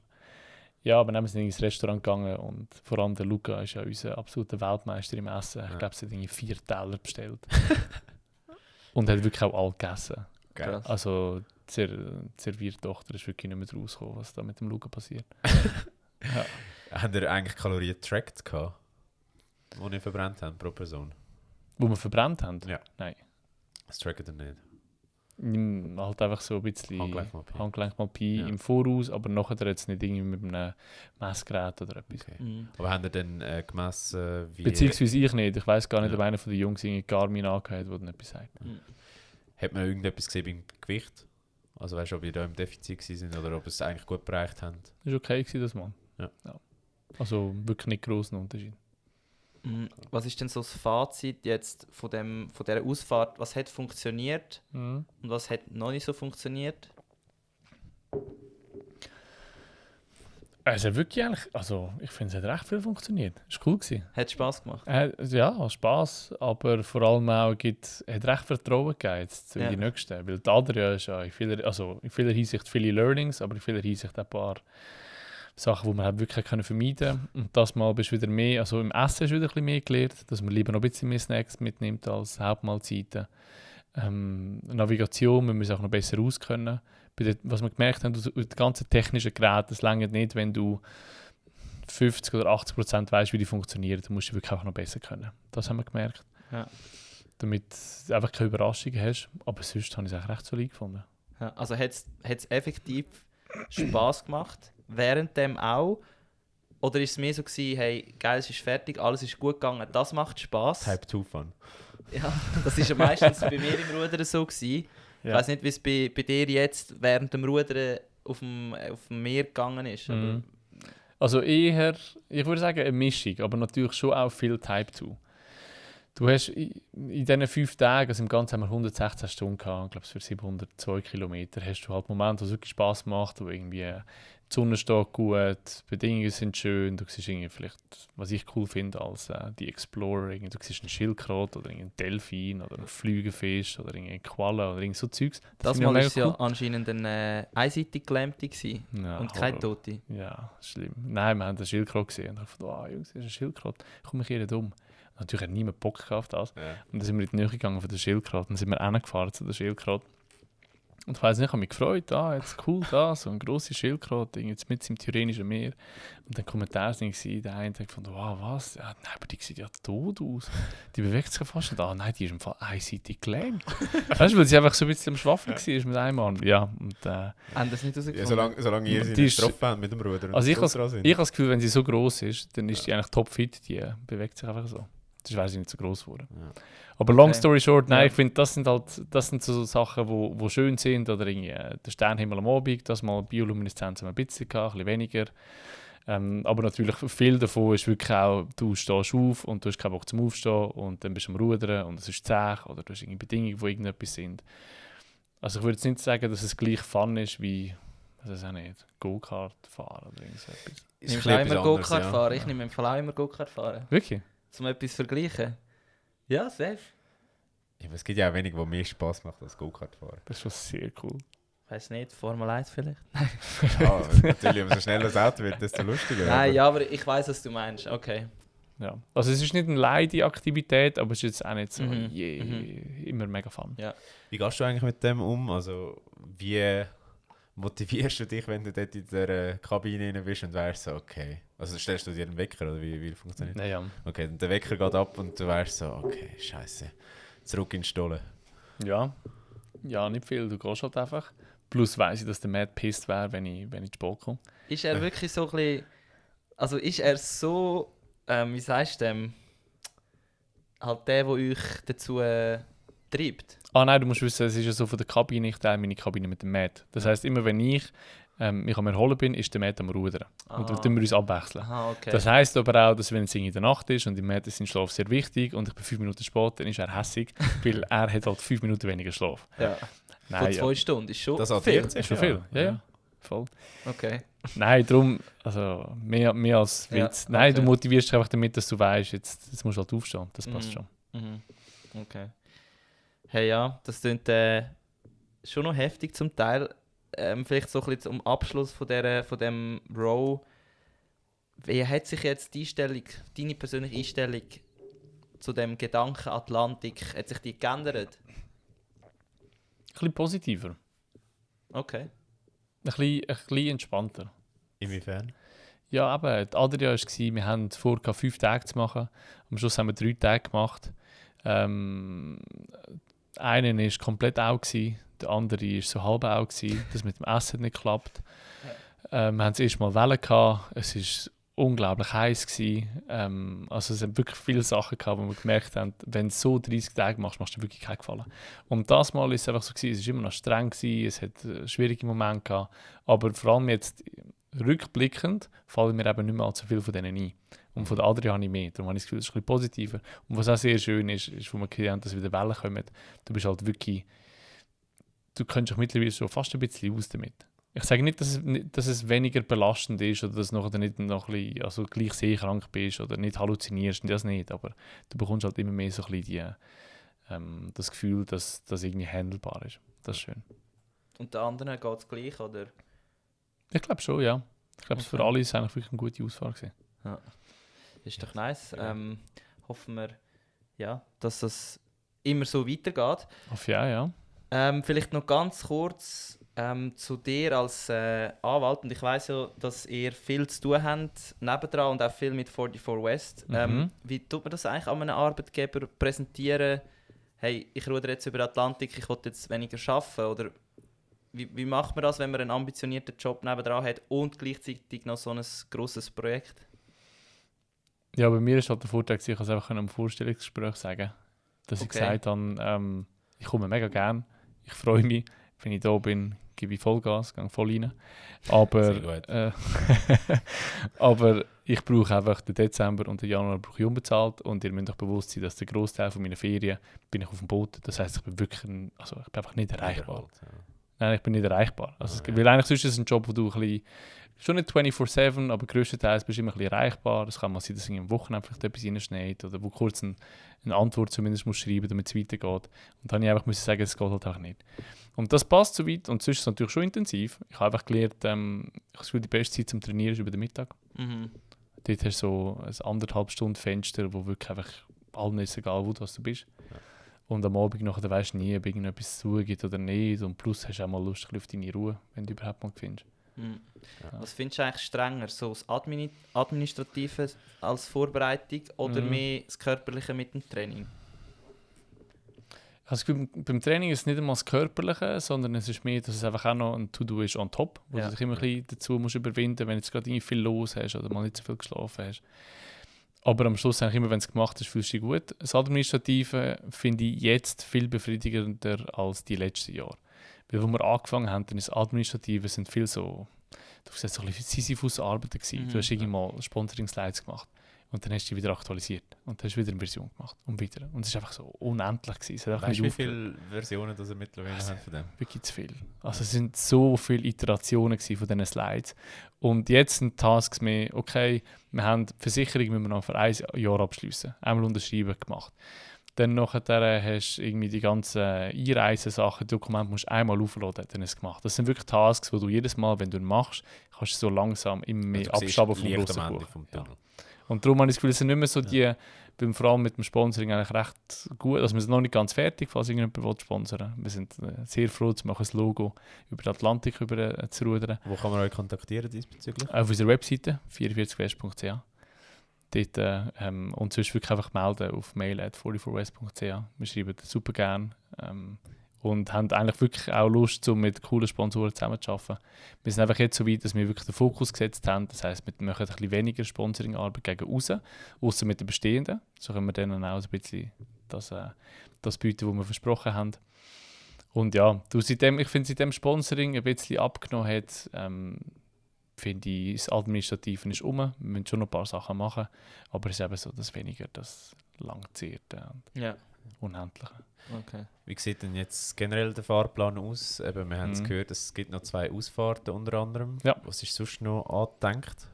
Ja, aber dann sind wir ins Restaurant gegangen und vor allem der Luca ist ja unser absoluter Weltmeister im Essen. Ich Ja. glaube, sie hat irgendwie 4 Teller bestellt. Und hat wirklich auch alle gegessen. Geil. Krass. Also die Serviertochter ist wirklich nicht mehr rausgekommen, was da mit dem Luca passiert. Habt ihr eigentlich Kalorien getrackt gehabt, die ihr verbrannt habt pro Person? Wo wir verbrannt haben? Ja. Nein. Das trackt ihr nicht. Halt einfach so ein bisschen Handgelenk mal Pi. Handgelenk mal Pi Ja. im Voraus, aber nachher jetzt nicht irgendwie mit einem Messgerät oder etwas. Okay. Mhm. Aber habt ihr dann gemessen, wie... Beziehungsweise ich nicht. Ich weiß gar nicht, Ja. ob einer von den Jungs irgendwie Garmin angehört, der dann etwas sagt. Hat man irgendetwas gesehen beim Gewicht? Also weißt du, ob ihr da im Defizit sind oder ob ihr es eigentlich gut bereicht habt? Das war okay, gewesen, das Mal. Ja. Also wirklich nicht grossen Unterschied. Was ist denn so das Fazit jetzt von dieser Ausfahrt? Was hat funktioniert und was hat noch nicht so funktioniert? Es hat wirklich eigentlich, also ich finde, es hat recht viel funktioniert. Es war cool gewesen. Hat Spass gemacht? Ja, Spass, aber vor allem auch hat recht Vertrauen gegeben jetzt in die Nächsten. Weil die Adria ist ja in vieler Hinsicht viele Learnings, aber in vieler Hinsicht ein paar Sachen, die man halt wirklich vermeiden konnte. Und das Mal bist du wieder mehr, also im Essen hast du wieder ein bisschen mehr gelernt, dass man lieber noch ein bisschen mehr Snacks mitnimmt als Hauptmahlzeiten. Navigation, wir müssen auch noch besser auskennen. Was wir gemerkt haben, die ganzen technischen Geräte, das reicht nicht, wenn du 50 oder 80% weißt, wie die funktionieren. Du musst die wirklich auch noch besser können. Das haben wir gemerkt. Ja. Damit du einfach keine Überraschungen hast. Aber sonst habe ich es eigentlich recht solid gefunden. Ja, also hat es effektiv Spass gemacht? Währenddem auch? Oder ist es mehr so gewesen, hey, geil, es ist fertig, alles ist gut gegangen, das macht Spass? Type 2 Fun. Ja, das war ja meistens bei mir im Rudern so gewesen. Ja. Ich weiss nicht, wie es bei dir jetzt während dem Rudern auf dem Meer gegangen ist. Mhm. Also eher, ich würde sagen, eine Mischung, aber natürlich schon auch viel Type 2. Du hast in diesen 5 Tagen, also im Ganzen haben wir 116 Stunden gehabt, ich glaube für 702 Kilometer, hast du halt Momente, wo es wirklich Spass macht, wo irgendwie die Sonne steht gut, die Bedingungen sind schön, du siehst irgendwie vielleicht, was ich cool finde, als die Explorer, irgendwie, du siehst einen Schildkröte oder einen Delfin oder einen Flügelfisch oder einen Qualle oder irgend so Zeugs. Das Mal war es ja anscheinend eine einseitig Gelähmte ja, und keine Tote. Ja, schlimm. Nein, wir haben eine Schildkröte gesehen und ich dachte, Jungs, das ist eine Schildkröte, komm ich hier um. Natürlich hat niemand Bock auf das. Ja. Und dann sind wir in die Nähe gegangen von der Schildkröte. Dann sind wir hingefahren zu der Schildkröte. Und ich weiss nicht, ich habe mich gefreut, jetzt cool, so eine grosse Schildkröte, jetzt mit im Tyrrhenischen Meer. Und dann Kommentar war, der eine hat gefunden, wow, was? Ja, nein, aber die sieht ja tot aus. Die bewegt sich fast nicht. Nein, die ist im Fall einseitig gelähmt. Weißt du, weil sie einfach so ein bisschen am Schwafeln war mit einem Arm. Ja, und haben das nicht rausgefunden? Ja, solange ihr sie nicht getroffen habt mit dem Ruder. Also ich habe das Gefühl, wenn sie so gross ist, dann ist die eigentlich topfit, die bewegt sich einfach so. Das wäre sie nicht so gross geworden. Ja. Aber long story short, nein, ich finde, das sind so Sachen, wo schön sind. Oder irgendwie der Sternhimmel am Abend, das mal Biolumineszenz haben wir ein bisschen gehabt, ein bisschen weniger. Aber natürlich viel davon ist wirklich auch, du stehst auf und du hast keinen Bock zum Aufstehen und dann bist du am Rudern und es ist zäh oder du hast irgendwie Bedingungen, die irgendetwas sind. Also ich würde jetzt nicht sagen, dass es gleich fun ist wie, auch nicht, Go-Kart fahren oder irgendetwas. Ich nehme auch immer Go-Kart fahren. Ich nehme im Fall auch immer Go-Kart fahren. Wirklich? Um etwas zu vergleichen? Ja, safe. Ja, aber es gibt ja auch wenig, wo mehr Spass macht als Go-Kart fahren. Das ist schon sehr cool. Weiß nicht, Formel 1 vielleicht? Ja, natürlich, umso schneller das Auto wird, desto lustiger. Nein, ja, aber ich weiss, was du meinst. Okay. Ja. Also es ist nicht eine Leide-Aktivität, aber es ist jetzt auch nicht so immer mega fun. Ja. Wie gehst du eigentlich mit dem um? Also wie motivierst du dich, wenn du dort in der Kabine rein bist und weißt so, okay. Also stellst du dir einen Wecker oder wie funktioniert das? Ja. Okay, der Wecker geht ab und du weißt so, okay, scheiße, zurück in den Stollen. Ja, nicht viel, du gehst halt einfach. Plus weiss ich, dass der Matt pisst wäre, wenn ich zu spät komme. Ist er wirklich so ein bisschen, also ist er so, wie sagst du dem, halt der euch dazu treibt? Nein, du musst wissen, es ist ja so von der Kabine, ich teile meine Kabine mit dem Matt. Das heisst, immer wenn ich mich am Erholen bin, ist der Matt am Rudern. Und dann tun wir uns abwechseln. Okay. Das heisst aber auch, dass wenn es in der Nacht ist und im Matt ist sein Schlaf sehr wichtig und ich bin 5 Minuten spät, dann ist er hässig, weil er hat halt 5 Minuten weniger Schlaf. Ja. Von 2 Stunden ist schon das viel. Ist schon viel, ja. Voll. Okay. Nein, darum, also mehr als Witz. Nein, okay. Du motivierst dich einfach damit, dass du weißt, jetzt musst du halt aufstehen. Das passt schon. Okay. Hey ja, das klingt schon noch heftig zum Teil. Vielleicht so ein bisschen zum Abschluss von dem Row. Wie hat sich jetzt die Einstellung, deine persönliche Einstellung zu dem Gedanken Atlantik, hat sich die geändert? Ein bisschen positiver. Okay. Ein bisschen entspannter. Inwiefern? Ja, aber die Adria war, wir haben vor 5 Tage zu machen. Am Schluss haben wir 3 Tage gemacht. Einer war komplett out, der andere war so halb out. Das mit dem Essen hat nicht geklappt. Wir haben das erste Mal Wellen gehabt. Es war unglaublich heiß. Also es sind wirklich viele Sachen gehabt, wo wir gemerkt haben, wenn du so 30 Tage machst, machst du dir wirklich keinen Gefallen. Und das Mal war es einfach so, es war immer noch streng, es hat schwierige Momente gehabt, aber vor allem jetzt rückblickend fallen mir eben nicht mehr allzu viel von denen ein. Und von der Adria habe ich mehr. Darum habe ich das Gefühl, das ist ein bisschen positiver. Und was auch sehr schön ist, wo wir gesehen haben, dass wieder Wellen kommen. Du bist halt wirklich, du kennst dich mittlerweile schon fast ein bisschen aus damit. Ich sage nicht, dass es weniger belastend ist oder dass du nachher nicht noch ein bisschen, also gleich seekrank bist oder nicht halluzinierst, das nicht. Aber du bekommst halt immer mehr so ein bisschen das Gefühl, dass das irgendwie handelbar ist. Das ist schön. Und den anderen geht es gleich, oder? Ich glaube schon, ja. Ich glaube, für alle ist es eigentlich wirklich eine gute Ausfahrt gewesen. Ja. Ist doch nice. Hoffen wir, ja, dass das immer so weitergeht. Auf ja. Vielleicht noch ganz kurz zu dir als Anwalt. Und ich weiss ja, dass ihr viel zu tun habt nebendran und auch viel mit 44 West. Wie tut man das eigentlich an einem Arbeitgeber präsentieren? Hey, ich ruder jetzt über den Atlantik, ich will jetzt weniger arbeiten. Oder wie macht man das, wenn man einen ambitionierten Job nebendran hat und gleichzeitig noch so ein grosses Projekt? Ja, bei mir ist halt der Vorteil, ich kann es einfach im Vorstellungsgespräch sagen, dass ich gesagt habe, ich komme mega gern, ich freue mich, wenn ich da bin, gebe ich Vollgas, gehe voll rein. Aber, aber ich brauche einfach den Dezember und den Januar brauche ich unbezahlt und ihr müsst euch bewusst sein, dass der Großteil von meiner Ferien bin ich auf dem Boot. Das heisst, ich bin wirklich ich bin einfach nicht erreichbar. Nein, ich bin nicht erreichbar. Also, weil eigentlich sonst ist es ein Job, wo du ein bisschen, schon nicht 24/7, aber größtenteils bist du immer ein bisschen erreichbar. Es kann mal sein, dass du am Wochenende vielleicht etwas reinschneit oder wo kurz eine Antwort zumindest musst schreiben, damit es weitergeht. Und dann habe ich einfach sagen, es geht halt auch nicht. Und das passt so weit und sonst ist es natürlich schon intensiv. Ich habe einfach gelernt, die beste Zeit zum Trainieren ist über den Mittag. Dort hast du so ein 1,5 Stunden Fenster, wo wirklich einfach allen ist egal, wo du bist. Ja. Und am Abend nachher weisst du nie, ob irgendetwas zugeht oder nicht. Und plus hast du auch mal Lust auf deine Ruhe, wenn du überhaupt mal findest. Ja. Was findest du eigentlich strenger? So das Administrative als Vorbereitung oder mehr das Körperliche mit dem Training? Also beim Training ist es nicht einmal das Körperliche, sondern es ist mehr, dass es einfach auch noch ein To-Do ist on top, wo du dich immer ein bisschen dazu musst überwinden, wenn du jetzt gerade irgendwie viel los hast oder mal nicht so viel geschlafen hast. Aber am Schluss, eigentlich immer wenn es gemacht ist, fühlst du dich gut. Das Administrative finde ich jetzt viel befriedigender als die letzten Jahre. Weil, als wir angefangen haben, dann ist das Administrative sind viel so, du hast so ein bisschen Sisyphus-Arbeiten gewesen. Du hast irgendwie mal Sponsoring-Slides gemacht und dann hast du die wieder aktualisiert und dann hast du wieder eine Version gemacht und wieder. Und es war einfach so unendlich gewesen. Weißt du, wie viele Versionen das ihr mittlerweile habt von dem? Wirklich zu viel. Also es sind so viele Iterationen von diesen Slides. Und jetzt sind die Tasks mehr, okay, wir haben die Versicherung, müssen wir noch für ein Jahr abschließen. Einmal unterschreiben gemacht. Dann nachher hast du irgendwie die ganzen Einreisesachen, Dokumente musst du einmal aufladen, dann hast du es gemacht. Das sind wirklich Tasks, die du jedes Mal, wenn du ihn machst, kannst du so langsam immer mehr abschaben vom grossen Buch. Ja. Und darum habe ich das Gefühl, es sind nicht mehr so die, vor allem mit dem Sponsoring eigentlich recht gut. Also wir sind noch nicht ganz fertig, falls irgendjemand sponsern will. Wir sind sehr froh, zu machen, das Logo über den Atlantik zu rudern. Wo kann man euch kontaktieren diesbezüglich? Auf unserer Webseite, 44west.ch. Dort, und sonst wirklich einfach melden auf mail@44west.ch. Wir schreiben super gerne und haben eigentlich wirklich auch Lust, um mit coolen Sponsoren zusammenzuarbeiten. Wir sind einfach jetzt so weit, dass wir wirklich den Fokus gesetzt haben. Das heisst, wir machen ein bisschen weniger Sponsoring-Arbeit gegen außen, außer mit den bestehenden. So können wir denen auch ein bisschen das bieten, was wir versprochen haben. Und ja, ich finde, seitdem Sponsoring ein bisschen abgenommen hat, finde ich, das Administrative ist um. Wir müssen schon noch ein paar Sachen machen, aber es ist eben so, dass weniger das Langzierte und Unendliche. Okay. Wie sieht denn jetzt generell der Fahrplan aus? Eben, wir haben es gehört, es gibt noch 2 Ausfahrten unter anderem. Ja. Was ist sonst noch angedenkt?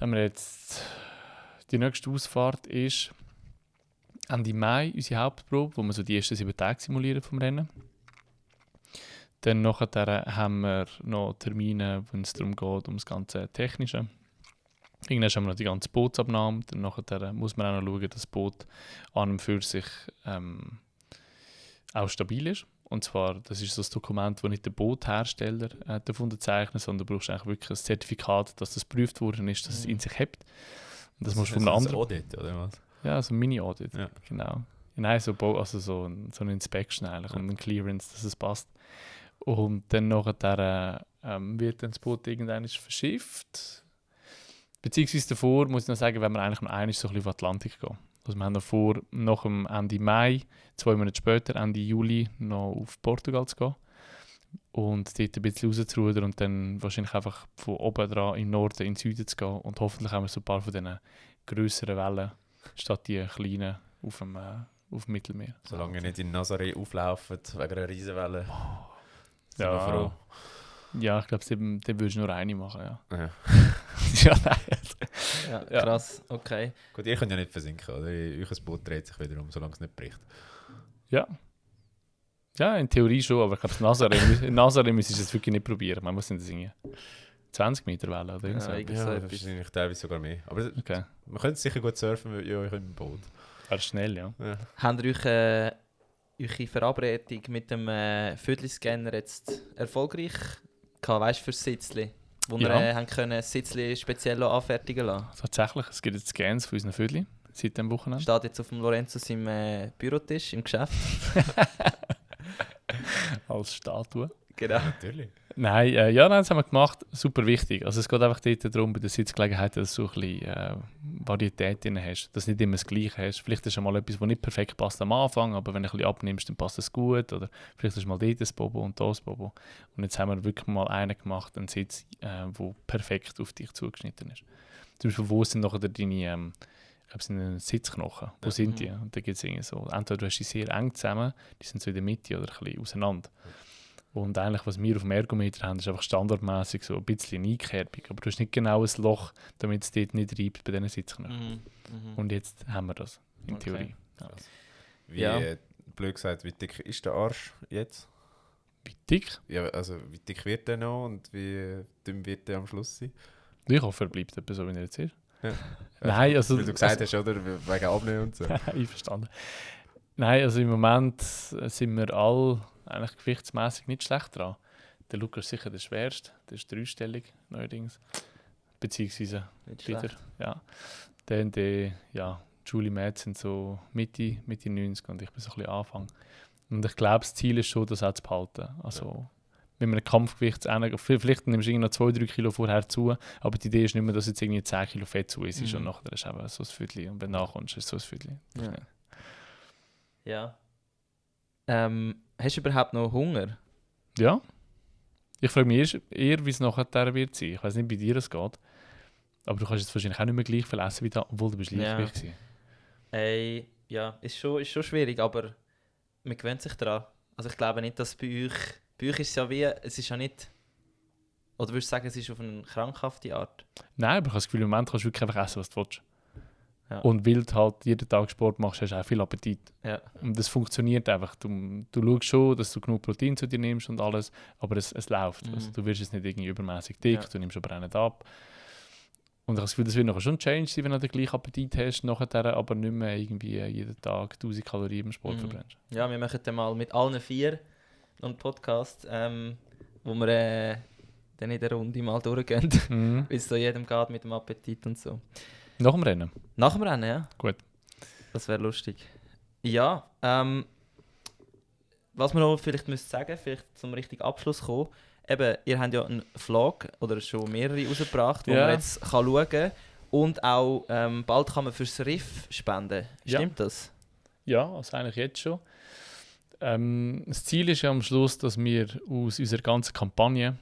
Haben wir jetzt, die nächste Ausfahrt ist Ende Mai, unsere Hauptprobe, wo wir so die ersten 7 Tage simulieren vom Rennen. Dann nachher haben wir noch Termine, wenn es darum geht, um das ganze Technische. Irgendwann haben wir noch die ganze Bootsabnahme. Dann nachher muss man auch noch schauen, dass das Boot an und für sich auch stabil ist. Und zwar, das ist so ein Dokument, das nicht der Boothersteller unterzeichnen darf, sondern du brauchst eigentlich wirklich ein Zertifikat, dass das geprüft worden ist, dass es in sich hebt. Und das musst du von einem anderen... Audit, oder was? Ja, so ein Mini-Audit, ja. Genau. Nein, so eine Inspection eigentlich und ein Clearance, dass es passt. Und dann nachher wird dann das Boot irgendwann verschifft. Beziehungsweise davor muss ich noch sagen, wenn wir eigentlich noch einmal so ein bisschen auf Atlantik gehen. Also wir haben noch vor, nach dem Ende Mai, 2 Monate später, Ende Juli, noch auf Portugal zu gehen. und dort ein bisschen rauszurudern und dann wahrscheinlich einfach von oben dran in den Norden in den Süden zu gehen und hoffentlich haben wir so ein paar von diesen grösseren Wellen statt die kleinen auf dem Mittelmeer. Solange ihr nicht in Nazaré auflauft wegen einer Riesenwelle. Sind wir Ja, froh. ja, ich glaube, den würdest du nur eine machen, ja. Ja. Ja, nein. Ja, Ja. krass, okay. Gut, ihr könnt ja nicht versinken, oder? Euer Boot dreht sich wieder um, solange es nicht bricht. Ja. Ja, in Theorie schon, aber ich glaube, in Nazaré müsstest du es wirklich nicht probieren. Man muss nicht singen. 20 Meter Welle oder irgend so. Ja, irgend Ja, so das etwas. ist wahrscheinlich teilweise sogar mehr. Aber Okay. man könnte sicher gut surfen mit euch im Boot. Wäre schnell, ja. Ja. Habt ihr euch, eure Verabredung mit dem Viertelscanner jetzt erfolgreich gehabt, weißt du, für das Sitzli? Wo Ja. wir haben können das Sitzli speziell auch anfertigen lassen. Tatsächlich, es gibt jetzt Scans von unseren Vögeln seit dem Wochenende. Steht jetzt auf dem Lorenzo seinem Bürotisch im Geschäft. Als Statue. Genau. Natürlich. Nein, das haben wir gemacht. Super wichtig. Also es geht einfach dort darum, bei der Sitzgelegenheit, dass du so ein bisschen Varietät drin hast. Dass du nicht immer das Gleiche hast. Vielleicht ist mal etwas, das nicht perfekt passt am Anfang, aber wenn du ein bisschen abnimmst, dann passt es gut. Oder vielleicht ist mal dort das Bobo und das Bobo. Und jetzt haben wir wirklich mal einen gemacht, einen Sitz, der perfekt auf dich zugeschnitten ist. Zum Beispiel, wo sind nachher deine, ich glaube, es sind Sitzknochen. Wo Ja. sind die? Und da gibt es irgendwie so, entweder du hast die sehr eng zusammen, die sind so in der Mitte oder ein bisschen auseinander. Und eigentlich, was wir auf dem Ergometer haben, ist einfach standardmäßig so ein bisschen Einkerbung. Aber du hast nicht genau ein Loch, damit es dort nicht reibt bei diesen Sitzknochen. Und jetzt haben wir das, in Okay. Theorie. Ja. Wie, Ja. blöd gesagt, wie dick ist der Arsch jetzt? Wie dick? Ja, also wie dick wird der noch und wie dünn wird der am Schluss sein? Ich hoffe, er bleibt etwa so, wie er jetzt ist. Ja. Nein, also... Wie du gesagt hast, oder? Wegen Abnehmen und so. Einverstanden. Nein, also im Moment sind wir alle eigentlich gewichtsmäßig nicht schlecht dran. Der Lukas ist sicher der schwerste, der ist dreistellig neuerdings. Beziehungsweise Nicht wieder, schlecht. ja. Dann Julie Metz sind so Mitte 90 und ich bin so ein bisschen Anfang. Und ich glaube, das Ziel ist schon, das auch zu behalten. Also, wenn man ein Kampfgewicht vielleicht nimmst du irgendwie noch 2-3 Kilo vorher zu, aber die Idee ist nicht mehr, dass jetzt irgendwie 10 Kilo Fett zu ist und nachher ist eben so ein Viertel und wenn du nachkommst, ist es so ein Viertel. Ja. Ja. Hast du überhaupt noch Hunger? Ja. Ich frage mich eher, wie es nachher wird sein. Ich weiß nicht, wie dir es geht. Aber du kannst jetzt wahrscheinlich auch nicht mehr gleich viel essen wie da, obwohl du bist Ja. Leichtgewicht gewesen. Ja, ist schon schwierig, aber man gewöhnt sich daran. Also ich glaube nicht, dass bei euch ist es ja wie, es ist ja nicht, oder würdest du sagen, es ist auf eine krankhafte Art? Nein, aber ich habe das Gefühl, im Moment kannst du wirklich einfach essen, was du willst. Ja. Und weil du halt jeden Tag Sport machst, hast du auch viel Appetit. Ja. Und das funktioniert einfach. Du schaust schon, dass du genug Protein zu dir nimmst und alles, aber es läuft. Mhm. Also, du wirst jetzt nicht irgendwie übermäßig dick, Ja. du nimmst aber auch nicht ab. Und ich habe das Gefühl, das wird nachher schon ein Change sein, wenn du den gleichen Appetit hast, nachher, aber nicht mehr irgendwie jeden Tag 1000 Kalorien im Sport Mhm. verbrennst. Ja, wir machen dann mal mit allen 4 noch einen Podcast, wo wir dann in der Runde mal durchgehen, Mhm. wie es so jedem geht mit dem Appetit und so. Nach dem Rennen. Nach dem Rennen, ja? Gut. Das wäre lustig. Ja, was wir noch vielleicht müssen sagen, vielleicht zum richtigen Abschluss kommen, eben, ihr habt ja einen Vlog oder schon mehrere rausgebracht, wo Ja. man jetzt kann schauen kann und auch bald kann man fürs Riff spenden. Ja. Stimmt das? Ja, also eigentlich jetzt schon. Das Ziel ist ja am Schluss, dass wir aus unserer ganzen Kampagne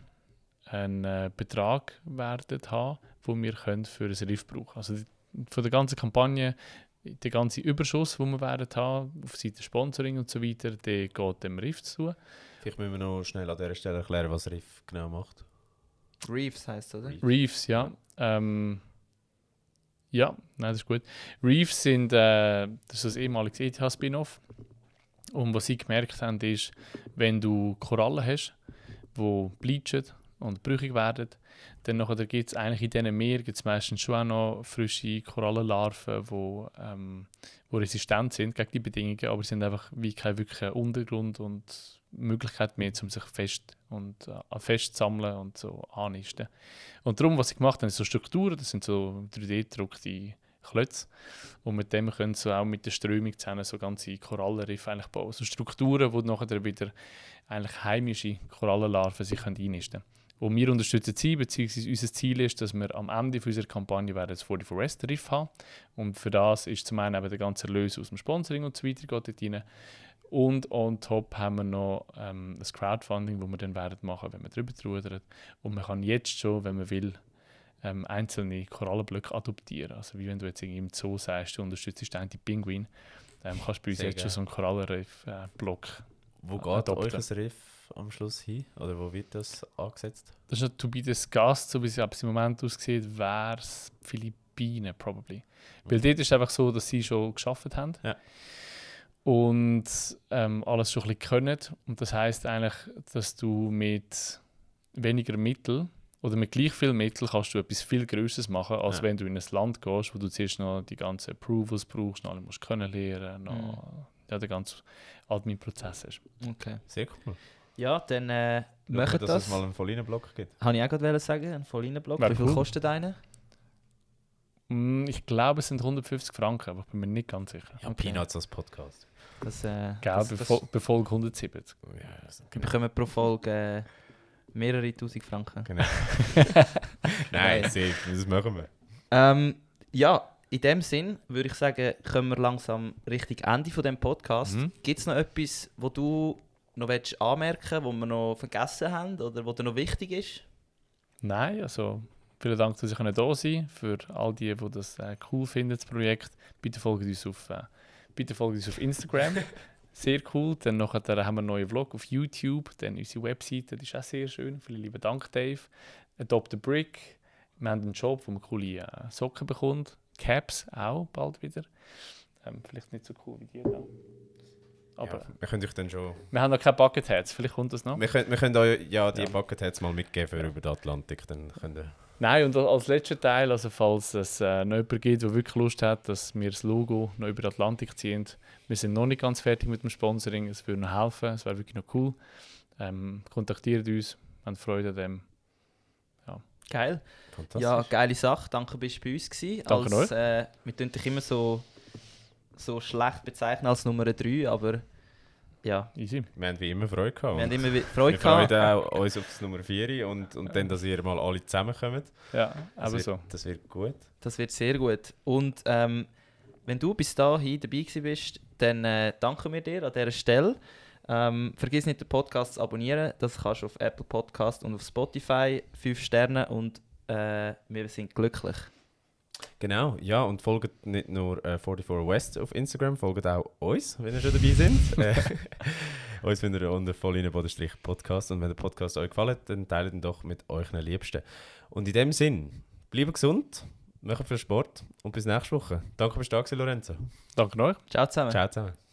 einen Betrag werden haben, den wir können für ein Riff brauchen. Also von der ganzen Kampagne, der ganze Überschuss, den wir werden haben, auf Seite Sponsoring und so weiter, der geht dem Riff zu. Vielleicht müssen wir noch schnell an dieser Stelle erklären, was Riff genau macht. Reefs heisst das, oder? Reefs, ja. Ja, nein, das ist gut. Reefs sind das ist das ehemalige ETH-Spin-Off. Und was sie gemerkt haben, ist, wenn du Korallen hast, die bleachen und brüchig werden, dann gibt es eigentlich in diesen Meer gibt's meistens schon auch noch frische Korallenlarven, die resistent sind gegen die Bedingungen, aber sie sind einfach wie kein wirklicher Untergrund und Möglichkeit mehr, um sich fest zu sammeln und so annisten. Und darum, was sie gemacht haben, ist so Strukturen, das sind so 3D-gedruckte Klötze. Und mit dem können sie auch mit der Strömung zusammen so ganze Korallenriffe eigentlich bauen. So Strukturen, wo nachher wieder eigentlich heimische Korallenlarven sich einnisten können. Und wir unterstützen sie, beziehungsweise unser Ziel ist, dass wir am Ende unserer Kampagne werden das 44 West Riff haben. Und für das ist zum einen eben der ganze Erlös aus dem Sponsoring und so weiter geht dort rein. Und on top haben wir noch das Crowdfunding, das wir dann werden machen, wenn wir drüber rudern. Und man kann jetzt schon, wenn man will, einzelne Korallenblöcke adoptieren. Also wie wenn du jetzt irgendwie im Zoo sagst, du unterstützt einen Pinguin, kannst du bei uns Sehr jetzt schon so einen Korallenriff-Block Wo geht adopten. euch ein Riff am Schluss hin? Oder wo wird das angesetzt? Das ist noch to be discussed, so wie es im Moment aussieht, wäre es Philippinen, probably. Weil dort ist es einfach so, dass sie schon geschafft haben. Ja. Und alles schon ein bisschen können. Und das heisst eigentlich, dass du mit weniger Mitteln oder mit gleich viel Mitteln kannst du etwas viel Größeres machen, als wenn du in ein Land gehst, wo du zuerst noch die ganzen Approvals brauchst, noch alle musst kennenlernen, noch den ganzen Admin-Prozess hast. Okay. Sehr cool. Ja, dann Schauen wir, macht dass das. es mal einen Vollinenblock gibt. Habe ich auch gerade sagen, einen Vollinenblock. Wäre Wie viel cool. kostet einer? Ich glaube, es sind 150 Franken, aber ich bin mir nicht ganz sicher. Ja, Okay. Peanuts als Podcast. Das, Gell, das, bei Folge 170. Ja, das wir bekommen pro Folge mehrere tausend Franken. genau. Nein, safe, das machen wir. Ja, in dem Sinn würde ich sagen, kommen wir langsam Richtung Ende von dem Podcast. Mhm. Gibt es noch etwas, wo du noch anmerken willst, was wir noch vergessen haben oder was dir noch wichtig ist? Nein, also vielen Dank, dass ich da sein konnte. Für all die das cool finden, das Projekt. Bitte folgt uns auf Instagram. Sehr cool. Dann nachher haben wir einen neuen Vlog auf YouTube. Dann unsere Webseite, das ist auch sehr schön. Vielen lieben Dank, Dave. Adopt a Brick. Wir haben einen Shop, wo man coole Socken bekommt. Caps auch bald wieder. Vielleicht nicht so cool wie die da. Aber Ja, wir können euch dann schon... wir haben noch keine Bucketheads. Vielleicht kommt das noch. Wir können euch ja die Ja. Bucketheads mal mitgeben für über den Atlantik. Dann könnt ihr... Nein, und als letzter Teil, also falls es noch jemanden gibt, der wirklich Lust hat, dass wir das Logo noch über den Atlantik ziehen. Wir sind noch nicht ganz fertig mit dem Sponsoring, es würde noch helfen, es wäre wirklich noch cool. Kontaktiert uns, wir haben Freude an dem. Geil. Fantastisch. Ja, geile Sache. Danke, bist du bei uns gewesen. Danke euch. Wir tun dich immer so schlecht bezeichnen als Nummer 3, aber ja, Easy. Wir haben wie immer Freude gehabt. wir haben und immer Freude wir freuen gehabt. auch uns auf das Nummer 4 und dann, dass ihr mal alle zusammenkommt. Ja, Das aber wird, so. das wird gut. Das wird sehr gut. Und wenn du bis dahin dabei gewesen bist, dann danken wir dir an dieser Stelle. Vergiss nicht, den Podcast zu abonnieren. Das kannst du auf Apple Podcast und auf Spotify. 5 Sterne und wir sind glücklich. Genau, ja, und folgt nicht nur 44 West auf Instagram, folgt auch uns, wenn ihr schon dabei sind. Uns findet ihr unter Vollinenbodenstrich-Podcast und wenn der Podcast euch gefällt, dann teilt ihn doch mit euren Liebsten. Und in dem Sinn, bleibt gesund, macht viel Sport und bis nächste Woche. Danke fürs da gewesen, Lorenzo. Danke euch. Ciao zusammen. Ciao zusammen.